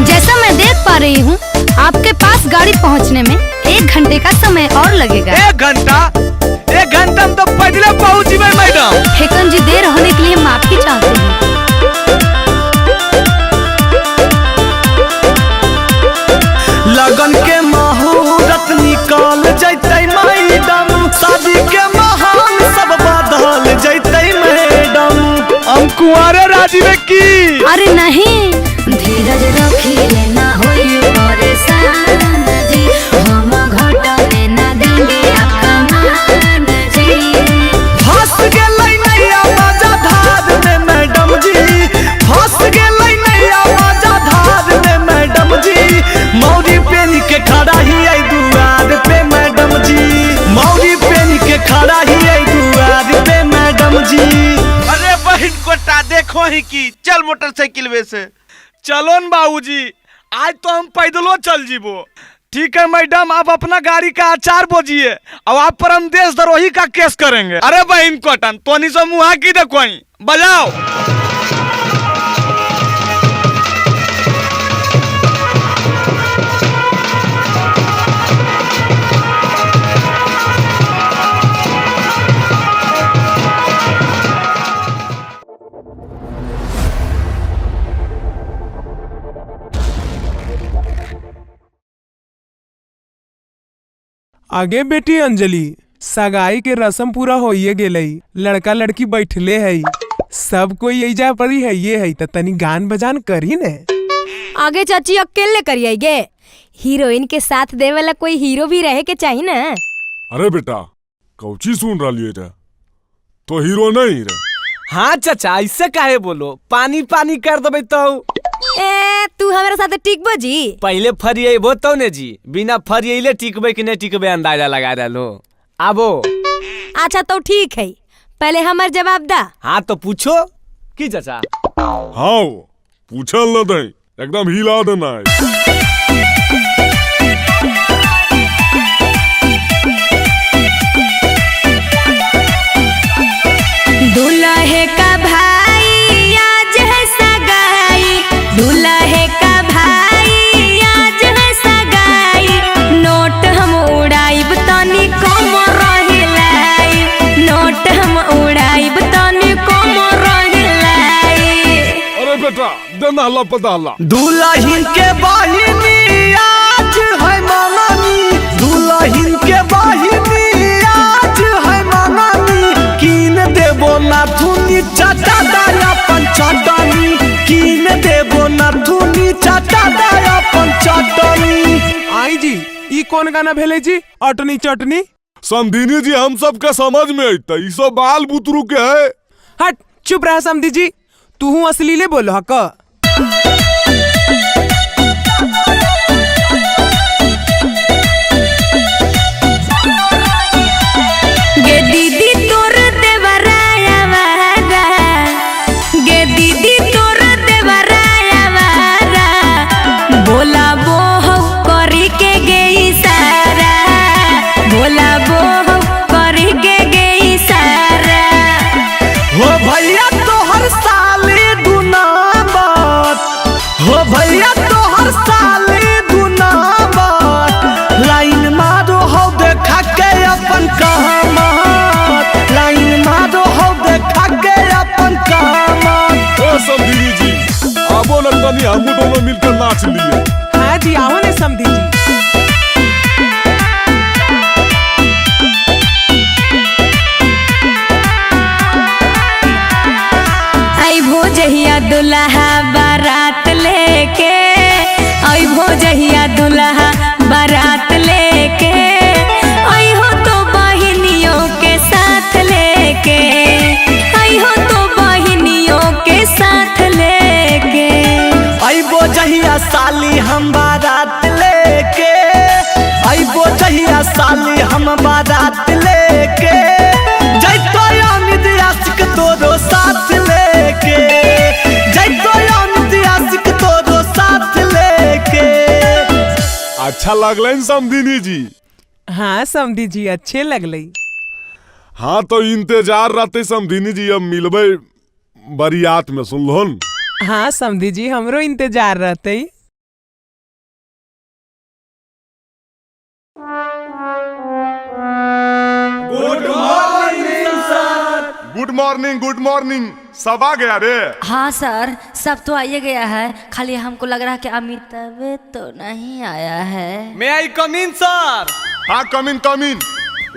Speaker 3: जैसा मैं देख पा रही हूँ, आपके पास गाड़ी पहुँचने में 1 घंटे का समय और लगेगा।
Speaker 2: 1 घंटा? 1 घंटा में तो पैदल पहुँच जीबै मैडम।
Speaker 3: फेकन जी, देर होने के लिए माफी चाहते हैं।
Speaker 7: लगन के मुहूर्त निकल जैतै मैडम, शादी के महान सब बदल जैतै मैडम।
Speaker 2: हम कुंवारे राजी में की?
Speaker 3: अरे नहीं, धीरज रखिए ना होइए परेशान जी, हम घटने ना देंगे आपका मान जी।
Speaker 7: फंस गेलै नैया मजा धार में मैडम जी, फंस गेलै नैया मजा धार में मैडम जी, मौरी पेन के खड़ा ही आई दुआर पे मैडम जी, मौरी पेन के खड़ा ही आई दुआर पे मैडम जी।
Speaker 19: अरे बहन कोटा देखो ही की, चल मोटरसाइकिल वे से।
Speaker 2: चलो न बाबूजी, आज तो हम पैदलो चल जीबो। ठीक है मैडम, आप अपना गाड़ी का अचार बोझिए और आप पर हम देशद्रोही का केस करेंगे। अरे बहन कोटन, तोनी से मुहा की देखो, बजाओ।
Speaker 15: आगे बेटी अंजलि, सगाई के रस्म पूरा होइए गेलई, लड़का लड़की बैठले है, सब कोई एजा परी है ये है, त तनी गान बजान करी ने।
Speaker 6: आगे चाची अकेले करिए गे, हीरोइन के साथ दे वाला कोई हीरो भी रहे के चाहिए ना।
Speaker 1: अरे बेटा, कौची सुन रही रे, तो हीरो नहीं रे।
Speaker 13: हाँ चाचा, ऐसे काहे बोलो, पानी पानी कर देबे तो।
Speaker 6: ए तू हमारे साथ टिकबो जी?
Speaker 13: पहले फरियबो तो ने जी, बिना फरियले टिकबे कि नहीं टिकबे अंदाजा लगा रहो। आबो।
Speaker 6: अच्छा तो ठीक है, पहले हमार जवाब दा।
Speaker 13: हाँ तो पूछो की चाचा।
Speaker 1: हाँ पूछल न दे, एकदम हिला देना है।
Speaker 6: दूल्हे का भाई आज है सगाई, दूल्हे का भाई आज है सगाई, नोट हम उड़ाइब तनी कम रहिलाई, नोट हम उड़ाइब तनी कम रहिलाई।
Speaker 1: अरे बेटा दे नहला पदहला।
Speaker 7: दुल्हन के बहिनी आज है मंगनी, दुल्हन के बहिनी आज है मंगनी, कीन देबो नाथुनी चाचा दाया पंचटनी, कीन देबो नाथुनी चाचा दाया पंचटनी।
Speaker 15: आई जी ई कौन गाना भेले जी अटनी चटनी?
Speaker 1: समधिनी जी हम सब के समझ में अइतै, ई सब बाल बुतरू के है।
Speaker 15: हट चुप रह समधी जी, तू असलीले बोलो हक।
Speaker 6: गे दीदी तोर देवराया वारा, गे दीदी तोर देवराया वारा, बोला बो हौ करी के गे इशारा, बोला बो हौ करी के गे इशारा।
Speaker 7: हो भैया तोहर साली दुनामत, हो भैया तोहर साली दुनामत, लाइन मारो हो देखा के अपन कामत, लाइन मारो हो देखा के अपन कामत।
Speaker 1: ओ समधिनी जी आबो न तनी हमू दोनों मिलकर नाच लिए।
Speaker 15: हाँ जी आओ ने समधी जी।
Speaker 6: आई भोजहिया दुल्हा बारात लेके, आई भोजहिया दुल्हा बारात लेके, आई हो तो बहिनियों के साथ लेके, आई हो तो बहिनियों के साथ लेके।
Speaker 7: अइबो जहिया साली हम बारात लेके, अइबो जहिया साली हम बारात लेके, जैतो अमित आशिक तोरो साथ लेके, जैतो अमित आशिक तोरो साथ लेके।
Speaker 1: अच्छा लगलै न समधिनी जी?
Speaker 15: हाँ समधी जी अच्छे लगलै।
Speaker 1: हाँ तो इंतजार रहते समधिनी जी, अब मिलबै बरियात में, सुनलो न?
Speaker 15: हाँ समधी जी हमरो इंतजार रहते।
Speaker 1: Good morning sir. Good morning, good morning. सब आ गया रे?
Speaker 3: हाँ सर सब तो आइए गया है, खाली हमको लग रहा है कि अमिताभ तो नहीं आया है।
Speaker 13: May I come in sir?
Speaker 1: हाँ कम इन कम इन।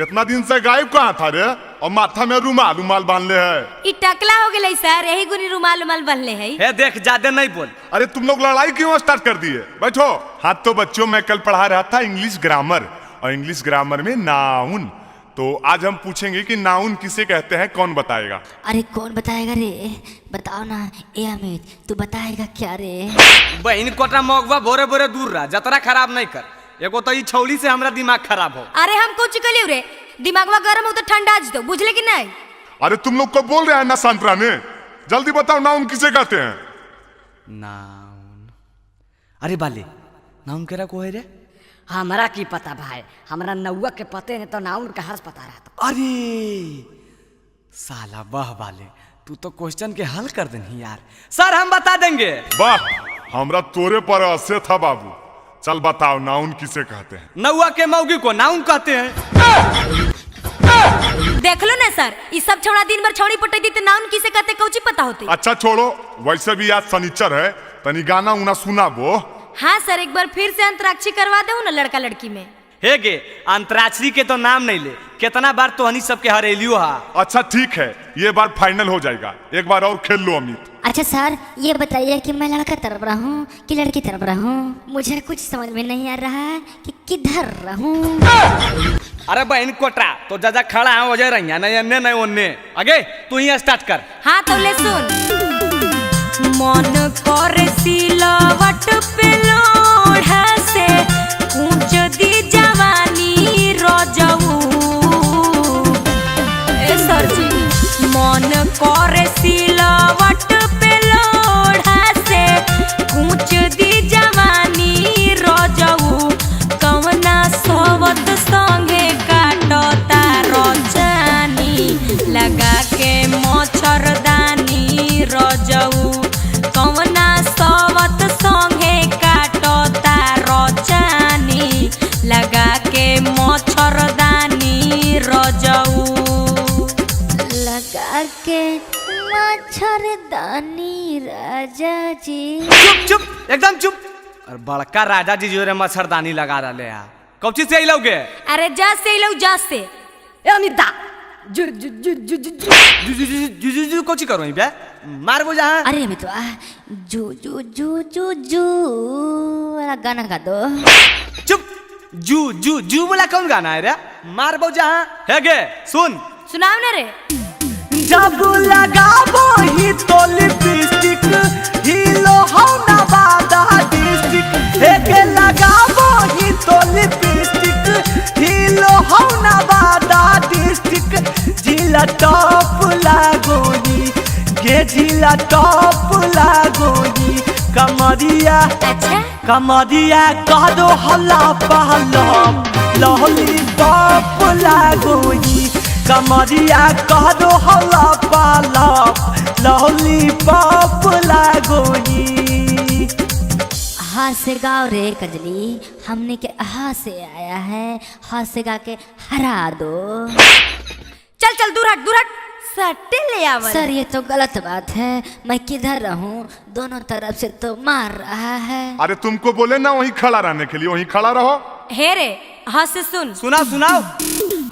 Speaker 1: इतना दिन से गायब कहाँ था रे, और माथा में रुमाल रुमाल बांध ले है।
Speaker 6: ई टकला हो गेलै सर, यही गुनी रुमाल उमाल बंधले है।
Speaker 13: हे देख ज्यादा नहीं बोल।
Speaker 1: अरे तुम लोग लड़ाई क्यों स्टार्ट कर दिए, बैठो। हाँ तो बच्चों मैं कल पढ़ा रहा था इंग्लिश ग्रामर, और इंग्लिश ग्रामर में नाउन, तो आज हम पूछेंगे कि नाउन किसे कहते हैं, कौन बताएगा?
Speaker 3: अरे कौन बताएगा रे, बताओ ना। ए अमित तू बताएगा क्या रे?
Speaker 13: बहन कोटा मगवा भोरे भोरे दूर रहा, जतरा खराब नहीं कर। एगो तो ई छौली से हमरा दिमाग खराब हो।
Speaker 6: अरे हम कुछ कलियो रे, दिमागवा गरम हो तो ठंडा आज दो, बुझले कि नहीं?
Speaker 1: अरे तुम लोग को बोल रहे हैं ना शांत रहने, जल्दी बताओ नाउन किसे कहते हैं?
Speaker 13: नाउन, अरे बाले नाउन केरा को है रे?
Speaker 5: हमरा की पता भाई, हमरा नौआ के पते नहीं तो नाउन का हर्ष पता रहता।
Speaker 13: अरे साला वाह बाले, तू तो क्वेश्चन के हल कर देनी यार। सर हम बता देंगे।
Speaker 1: वाह हमरा तोरे पर असे था बाबू। चल बताओ नाउन किसे कहते हैं?
Speaker 13: नौआ के मौगी को नाउन कहते हैं।
Speaker 6: देख लो ना सर, इस सब छोड़ा दिन भर छौड़ी पटई दी तो नाउन किसे कहते कौची पता होती।
Speaker 1: अच्छा छोड़ो, वैसे भी आज शनिचर है, तनी गाना उना सुनाबो।
Speaker 6: हाँ सर एक बार फिर से अंतराक्षरी करवा दो ना लड़का लड़की में।
Speaker 13: हे गे अंतराक्षरी के तो नाम नहीं ले, कितना बार तो हनी सबके हरेलियो हा।
Speaker 1: अच्छा ठीक है, ये बार फाइनल हो जाएगा, एक बार और खेल लो अमित।
Speaker 3: अच्छा सर ये बताइए कि मैं लड़का तरफ रहूं कि लड़की तरफ रहूं, मुझे कुछ समझ में नहीं आ रहा है कि किधर रहूं।
Speaker 13: अरे बहन कोटा तो जाजा खड़ा है, हो रही नहीं अन्य नहीं ओन्ने, आगे तू ही स्टार्ट कर।
Speaker 6: हाँ तो ले सुन। मन कर सिलवट पे लोढ़ा से ऊंच दी जवानी रजऊ। ए सर जी मन कर सिलवट पे लोढ़ा से ऊंच दी जवानी रजऊ, कवना सोवत संगे काटता रजानी, लगा के मच्छरदानी रजऊ, कवना सोवत संगे काटता
Speaker 3: राजा जी।
Speaker 13: चुप चुप एकदम चुप। और बड़का राजा जी जो रे मच्छरदानी लगा रहे हैं, कौची से अइलौगे?
Speaker 6: अरे जा से अइलौ, जा से।
Speaker 5: ए अमिता जु जु जु जु जु
Speaker 13: जु जु जु जु जु कौची करो बे, मारबो जहां।
Speaker 3: अरे मितवा जू जू जू जू जू वाला गाना गा दो।
Speaker 13: चुप, जू जू जू वाला कौन गाना है रे, मारबो जहां। हे गे सुन,
Speaker 6: सुनाओ ना रे।
Speaker 7: जब लगाबो ही तो लिपस्टिक हिलो हो नवादा डिस्ट्रिक्ट। हे गे लगाबो ही तो लिपस्टिक हिलो हो नवादा डिस्ट्रिक्ट। जिला टॉप लागोनी गे, जिला टॉप लागोनी। कमरिया
Speaker 6: अच्छा
Speaker 7: कमरिया कह दो हल्ला पहला लहली टॉप लागोनी। कमरिया कह दो हल्ला पहला लहली पॉप लागोनी।
Speaker 3: हाथ से गाओ रे कंजली, हमने के हाथ से आया है, हाथ से गा के हरा दो।
Speaker 6: चल चल दूर हट, दूर हट, सट्टे ले आवल।
Speaker 3: सर ये तो गलत बात है, मैं किधर रहूं, दोनों तरफ से तो मार रहा है।
Speaker 16: अरे तुमको बोले ना वहीं खड़ा रहने के लिए, वहीं खड़ा रहो।
Speaker 6: हे रे हाथ से सुन,
Speaker 13: सुना सुनाओ।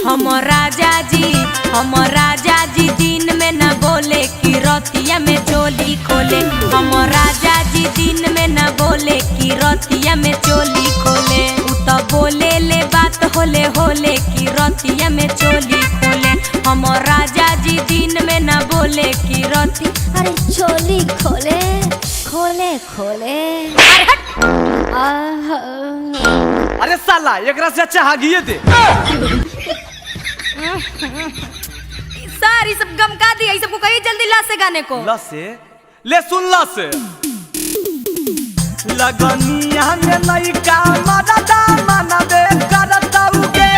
Speaker 6: हम राजा जी, हम राजा जी दिन में न बोले कि रतिया में चोली खोले। हम राजा जी दिन में न बोले कि रतिया में चोली खोले। उ तो बोले ले बात होले होले कि रतिया में चोली खोले। हम राजा जी दिन में न बोले कि रति,
Speaker 3: अरे चोली खोले खोले खोले।
Speaker 13: अरे साला एकरा से अच्छा हागिए दे।
Speaker 6: सारी सब गम का दिया, सबको कहिए जल्दी ला से गाने को।
Speaker 13: ला से ले सुन, ला से
Speaker 7: लगनिया में लइका मरदा मनबे करतौगे।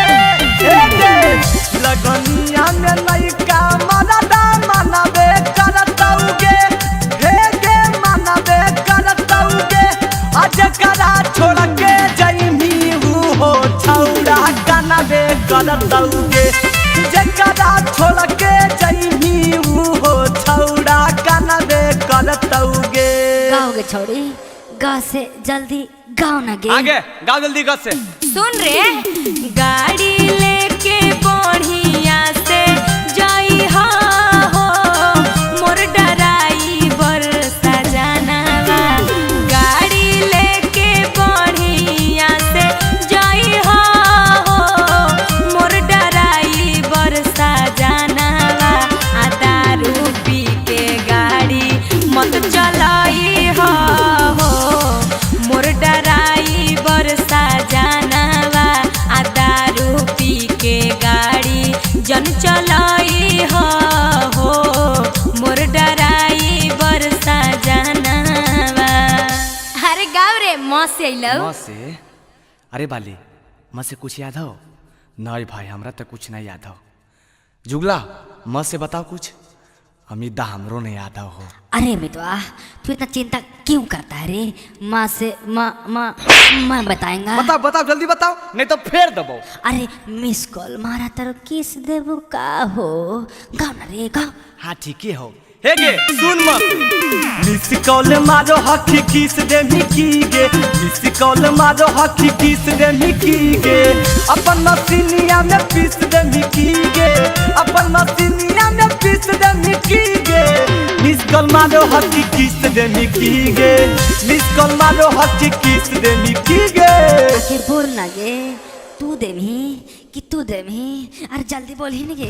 Speaker 7: हे गे लगनिया में लइका मरदा मनबे करतौगे। हे गे मनबे करतौगे। आज करा छोड़ के जइमी हो छौड़ा कनबे करतौगे। जकरा छोड़ के जइमी हो छौड़ा कनबे करतौगे।
Speaker 3: गाओगे छोड़ी गा से जल्दी गाओ ना गे।
Speaker 13: आगे गाओ जल्दी गा से।
Speaker 6: सुन रे गाड़ी लेके बढ़िया से जाई हो मोर डराइवर सजनवा। गाड़ी लेके बढ़िया से जाई हो मोर डराइवर सजनवा। आ दारू पी के गाड़ी मत चलाई हो मोर डराइवर सजनवा। आ दारू पी के गाड़ी जन चलाई हो मोर डराइवर सजनवा। अरे गाँव रे माँ से अइलौ।
Speaker 13: माँ से? अरे बाली माँ से कुछ याद हो? नहीं भाई हमरा तो कुछ नहीं याद हो। जुगला माँ से बताओ कुछ, अमित हमरो नहीं याद हो।
Speaker 3: अरे मितवा तू इतना चिंता क्यों करता है रे, माँ से माँ माँ माँ बताएंगा।
Speaker 13: बताओ बताओ जल्दी बताओ, नहीं तो फेर दबो।
Speaker 3: अरे मिस कॉल मारा तारो किस देबो का हो, गाओ ना रे गाओ।
Speaker 13: हाँ ठीक है हो। हे गे सुन मत,
Speaker 7: मिस कॉल मारो हकी किस दे मिकी गे। मिस कॉल मारो हकी किस दे मिकी गे। अपन मसीनिया में पीस दे मिकी गे। अपन मसीनिया में पीस दे मिकी गे। मिस कॉल मारो हकी किस दे मिकी गे। मिस कॉल मारो हकी किस दे मिकी गे।
Speaker 3: आगे बोल ना गे, तू देमी कि तू देमी, अरे जल्दी बोल ही ना गे।